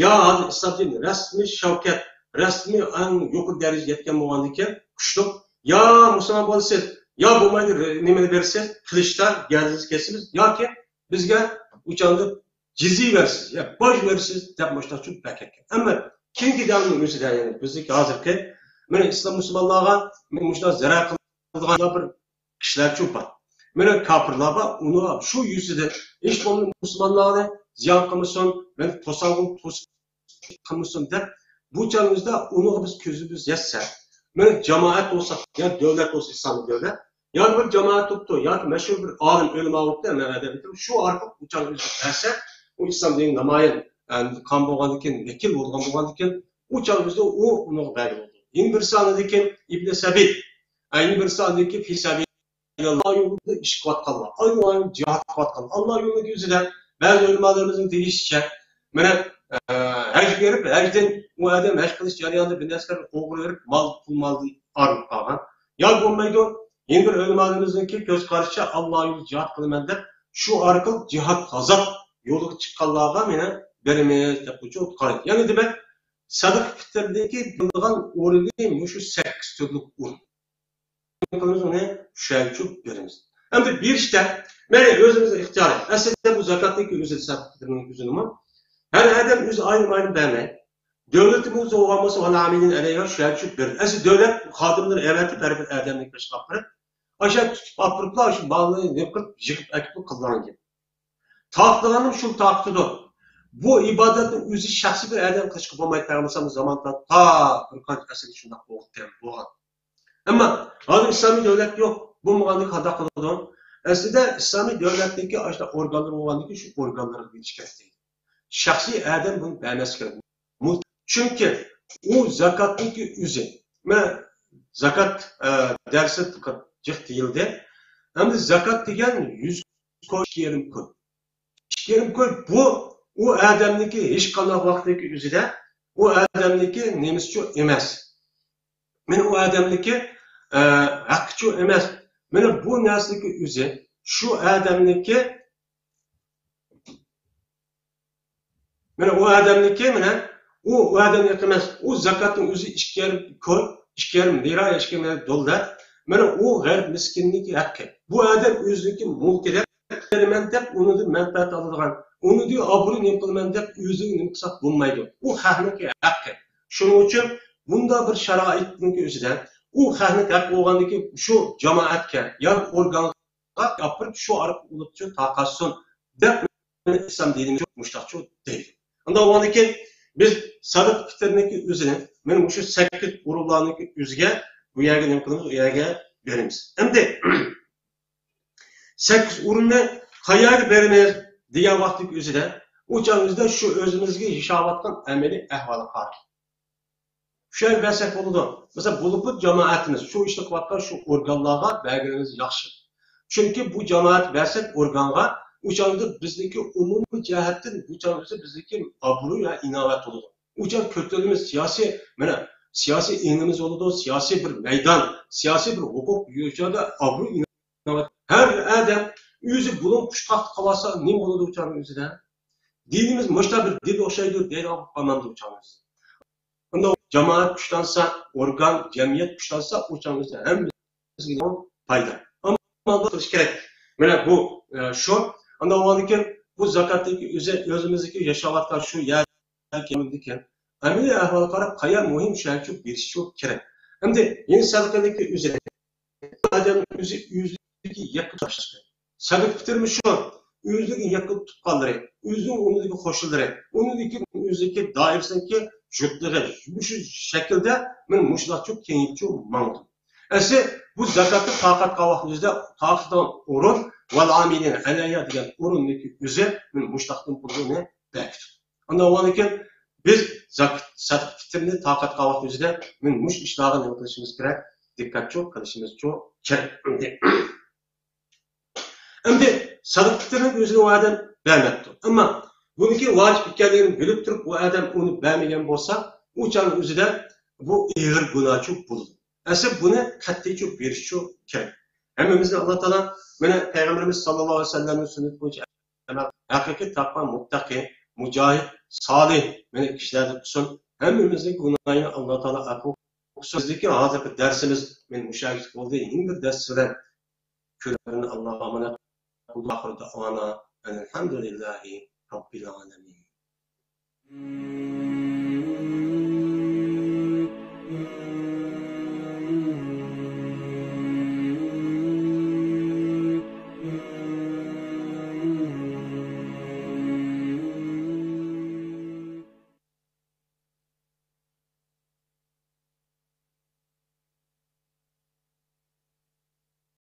يا ھازىر ئىسلام دىنى رەسمىي شەۋكەت، رەسمىي ئەڭ يۇقىرى دەرىجىگە يەتكەن بولغاندىكىن، كۈچلۈك، يا مۇسۇلمان بولىسىز، يا بولمايدۇ، نېمىنى بېرىسىز، قىلىچتا گەدىنىڭىزنى كېسىمىز، ياكى بىزگە ئۇچاندا جىزيە بېرىسىز، يا باج بېرىسىز دەپ مۇشۇنداق چۈشۈپ بەرگەن. ئەمما كېيىنكى دەۋرنىڭ ئۆزىدە، يەنى بىزنىڭكى ھازىرقى، مانا ئىسلام مۇسۇلمانلارغا مۇشۇنداق زەرەر قىلىدىغان بىر كىشىلەرچۇ بار. مانا كاپىرلار بار، ئۇنى شۇ يۈزىدىن ھېچ بولمىسا مۇسۇلمانلارنى زىيان قىلمىسۇن، مانا توسالغۇ توسۇپ قىلمىسۇن دەپ، بۇ چاغىمىزدا ئۇنىڭغا بىز كۆزىمىز يەتسە، مانا جامائەت بولسا، يا دۆلەت بولسا، ئىسلامىي دۆلەت، يا بىر جامائەت بوپتۇ، ياكى مەشھۇر بىر ئالىم، ئۆلىما بوپتۇ، مەن ئەدەبىياتتا شۇ ئارقىلىق ئۇ چاغ ئۆزى بەرسە، ئۇ ئىسلام دىنىنىڭ نامايان، ئە، قان بولغاندىن كېيىن، ۋەكىل بولغان بولغاندىن كېيىن، ئۇ چاغ ئۆزى ئۇ ئۇنىڭغا بەرگىلى بولىدۇ. يەنە بىرسى ئاندىن كېيىن ئىبنى سەبىل، ئە، يەنە بىرسى ئاندىن كېيىن فى سەبىل ئاللا يولىدا ئىش قىلىۋاتقانلار، ئاللا يولىدا جىھاد قىلىۋاتقانلار، ئاللا يولىدىكى ئۆزىدە بەزى ئۆلىمالىرىمىزنىڭ دېيىشىچە، مانا، ئە، ھەجگە بېرىپ، ھەجدىن ئۇ ئادەم ھەج قىلىش جەريانىدا بىر نەرسىلەرنى ئوغرى بېرىپ، مال، پۇل مالدىن ئايرىلىپ قالغان. يا بولمايدۇ، يەنە بىر ئۆلىمالىرىمىزنىڭكى كۆز قارىشىچە، ئاللا يولىدا جىھاد قىلىمەن دەپ، شۇ ئارقىلىق جىھاد غازات يولىغا چىققانلارغا مانا بېرىمىز دەپ قويۇپ قارايدۇ. يەنى دېمەك، سەدىقە پىتىردىكى بېرىدىغان ئورنى مۇشۇ سەككىز تۈرلۈك ئورۇن. قىلىمىز ئۇنى چۈشەنچۈپ بېرىمىز. ئەمدى بېرىشتە، مەيلى ئۆزىمىزنىڭ ئىختىيارى. ئەسلىدە بۇ زاكاتنىڭكى ئۆزى، سەدىقە پىتىرنىڭ ئۆزىنىمۇ ھەر ئادەم ئۆزى ئايرىم-ئايرىم بەرمەي، دۆلىتىمىز بولغان بولسا، ۋەل ئامىلىنە ئەلەيھا، چۈشەنچۈپ بېرىمىز. ئەسلى دۆلەت خادىملىرى ئەۋەتىپ ھەر بىر ئادەمنى كىرىشقا ئاپىرىپ، ئاشۇ تۇتۇپ ئاپىرىپلا، شۇ مالنى نېمە قىلىپ، يىغىپ ئەكىپ قىلىدىغان گەپ. تارتىدىغانلىرىمۇ شۇ تارتىدۇ. بۇ ئىبادەتنىڭ ئۆزى شەخسىي بىر ئادەم قىلىشقا بولمايدۇ. پەيغەمبەر ئەلەيھىسسالام زامانىدا تا بىر قانچە ئەسىردە شۇنداق بولغان. ئەمما ھازىر ئىسلامىي دۆلەت يوق. بولمىغاندىن قانداق قىلىدۇ؟ ئەسلىدە ئىسلامىي دۆلەتنىڭكى ئاشۇنداق ئورگانلىرى بولغاندىن كېيىن شۇ ئورگانلارغا بېرىش كېرەك دەيدۇ. شەخسىي ئادەم بۇنى بەرمەسلىكى كېرەك. مۇ-، چۈنكى ئۇ زاكاتنىڭكى ئۆزى. مانا زاكات، ئە، دەرسى جىق دېيىلدى. ئەمدى زاكات دېگەن يۈز كوي، ئىككى يېرىم كوي. ئىككى يېرىم كوي بۇ، ئۇ ئادەمنىڭكى ھېچقانداق ۋاقىتنىڭكى ئۆزىدە ئۇ ئادەمنىڭكى نېمىسىچۇ ئەمەس. مانا ئۇ ئادەمنىڭكى، ئە، ھەققىچۇ ئەمەس. مانا بۇ نەرسىنىڭكى ئۆزى شۇ ئادەمنىڭكى مانا ئۇ ئادەمنىڭكى، مانا ئۇ، ئۇ ئادەمنىڭكى ئەمەس، ئۇ زاكاتنىڭ ئۆزى ئىككى يېرىم كوي، ئىككى يېرىم لىرا، ئىككى يېرىم دوللار. مانا ئۇ غەرب مىسكىننىڭكى ھەققى. بۇ ئادەم ئۆزىنىڭكى مۈلكىدە بېرىمەن دەپ، ئۇنىڭدىن مەنپەئەت ئالىدىغان، ئۇنىڭدىن ئابرۇي نېمە قىلىمەن دەپ ئۆزىنى نېمە قىلساق بولمايدۇ. ئۇ خەقنىڭكى ھەققى. شۇنىڭ ئۈچۈن بۇنداق بىر شارائىتنىڭكى ئۆزىدە ئۇ خەقنىڭ ھەققى بولغاندىكى شۇ جامائەتكە يا ئورگانغا ئاپىرىپ، شۇ ئارقىلىق ئۇلۇقچۇ تارقاتسۇن دەپ ئىسلام دىنىمىز مۇشتاقچۇ دەيدۇ. ئۇنداق بولغاندىكىن بىز سەدىقە پىتىرنىڭكى ئۆزىنى، مانا مۇشۇ سەككىز ئورۇنلارنىڭكى ئۆزىگە، بۇ يەرگە نېمە قىلىمىز، ئۇ يەرگە بېرىمىز. ئەمدى سەككىز ئورۇننى قەيەرگە بېرىمىز دېگەن ۋاقىتتىكى ئۆزىدە، ئۇ چاغ ئۆزىدە شۇ ئۆزىمىزگە ياشاۋاتقان ئەمەلىي ئەھۋالغا قاراپ شۇ يەرگە بەرسەك بولىدۇ. مەسىلەن، بولۇپمۇ جامائەتىمىز شۇ ئىشنى قىلىۋاتقان شۇ ئورگانلارغا بەرگىنىمىز ياخشى. چۈنكى بۇ جامائەت بەرسەك ئورگانغا، ئۇ چاغدا بىزنىڭكى ئومۇمىي جەھەتتىن بۇ چاغدا بىزنىڭكى ئابرۇي ۋە ئىناۋەت بولىدۇ. ئۇ چاغ كۆتۈرۈلىمىز سىياسىي، مانا، سىياسىي ئېڭىمىز بولىدۇ، سىياسىي بىر مەيدان، سىياسىي بىر ھوقۇق، ئۇ چاغدا ئابرۇي، ئىناۋەت. ھەر بىر ئادەم ئۆزى بۇلۇڭ قۇشقاقتا قالسا نېمە بولىدۇ ئۇ چاغنىڭ ئۆزىدە؟ دىنىمىز مۇشۇنداق بىر دىن ئوخشايدۇ دەيدىغان بولۇپ قالمامدۇ ئۇ چاغنىڭ ئۆزىدە؟ ئۇنداق جامائەت كۈچلەنسە، ئورگان، جەمئىيەت كۈچلەنسە، ئۇ چاغنىڭ ئۆزىدە ھەممىسىگە پايدا. ئەمما بۇ قىلىش كېرەك. مانا بۇ، ئە، شۇ. ئاندىن بولغاندىكىن بۇ زاكاتتىكى ئۆزى، ئۆزىمىزدىكى ياشاۋاتقان شۇ يەردىكى ئەمەلىي ئەھۋالغا قاراپ، قەيەر مۇھىم شۇ يەرگە بېرىشى كېرەك. ئەمدى يەنە سەدىقىدىكى ئۆزى ئادەم ئۆزى، ئۆزىگە يېقىن تۇرۇش كېرەك. سەدىقە پىتىرمۇ شۇ. ئۆزىگە يېقىن تۇغقانلىرى، ئۆزىنىڭ ئۇنىڭدىكى قوشنىلىرى، ئۇنىڭدىكى، ئۆزىدىكى دائىرىسىدىكى جۇتلىرى، مۇشۇ شەكىلدە مانا مۇشۇنداقچۇ كېڭىيىپچۇ ماڭىدۇ. ئەسلى بۇ زاكاتنى تارقاتقان ۋاقتىمىزدا تارقىتىدىغان ئورۇن، ۋەل ئامىلىنە ئەلەيھا دېگەن ئورۇندىكى ئۆزى مانا مۇشۇنداقتىن پۇلنى بەركىتىدۇ. ئاندىن بولغاندىكىن بىز زاكات، سەدىقە پىتىرنى تارقاتقان ۋاقتىمىزدا مانا مۇشۇ ئىشلارغا نېمە قىلىشىمىز كېرەك؟ دىققەتچۇ قىلىشىمىزچۇ كېرەك. ئەمدى سەدىقە پىتىرنى ئۆزىنى ئۇ ئادەم بەرمەپتۇ. ئەمما بۇنىڭكى ۋاجىپ ئىكەنلىكىنى بىلىپ تۇرۇپ ئۇ ئادەم ئۇنى بەرمىگەن بولسا، ئۇ چاغنىڭ ئۆزىدە بۇ ئېغىر گۇناھچۇ بولىدۇ. ئەسلى بۇنى قەتئىيچۇ بېرىشچۇ كېرەك. ھەممىمىزنى ئاللا تائالا مانا پەيغەمبىرىمىز ساللاللاھۇ ئەلەيھى ۋەسەللەمنىڭ سۈننىتى بويىچە ھەقىقىي تەقۋا مۇتتەقى، مۇجاھىد، سالىھ مانا كىشىلەردىن قىلسۇن. ھەممىمىزنىڭ گۇناھىنى ئاللا تائالا ئەپۇ قىلسۇن. بىزدىكى ھازىرقى دەرسىمىز مانا مۇشۇ يەرگىچە بولدى. يېڭى بىر دەرس بىلەن كۆرۈشكەن ئاللاغا ئامانەت. ئاخىر دەئۋانا ئەنىلھەمدۇلىللاھى رەببىل ئالەمىن.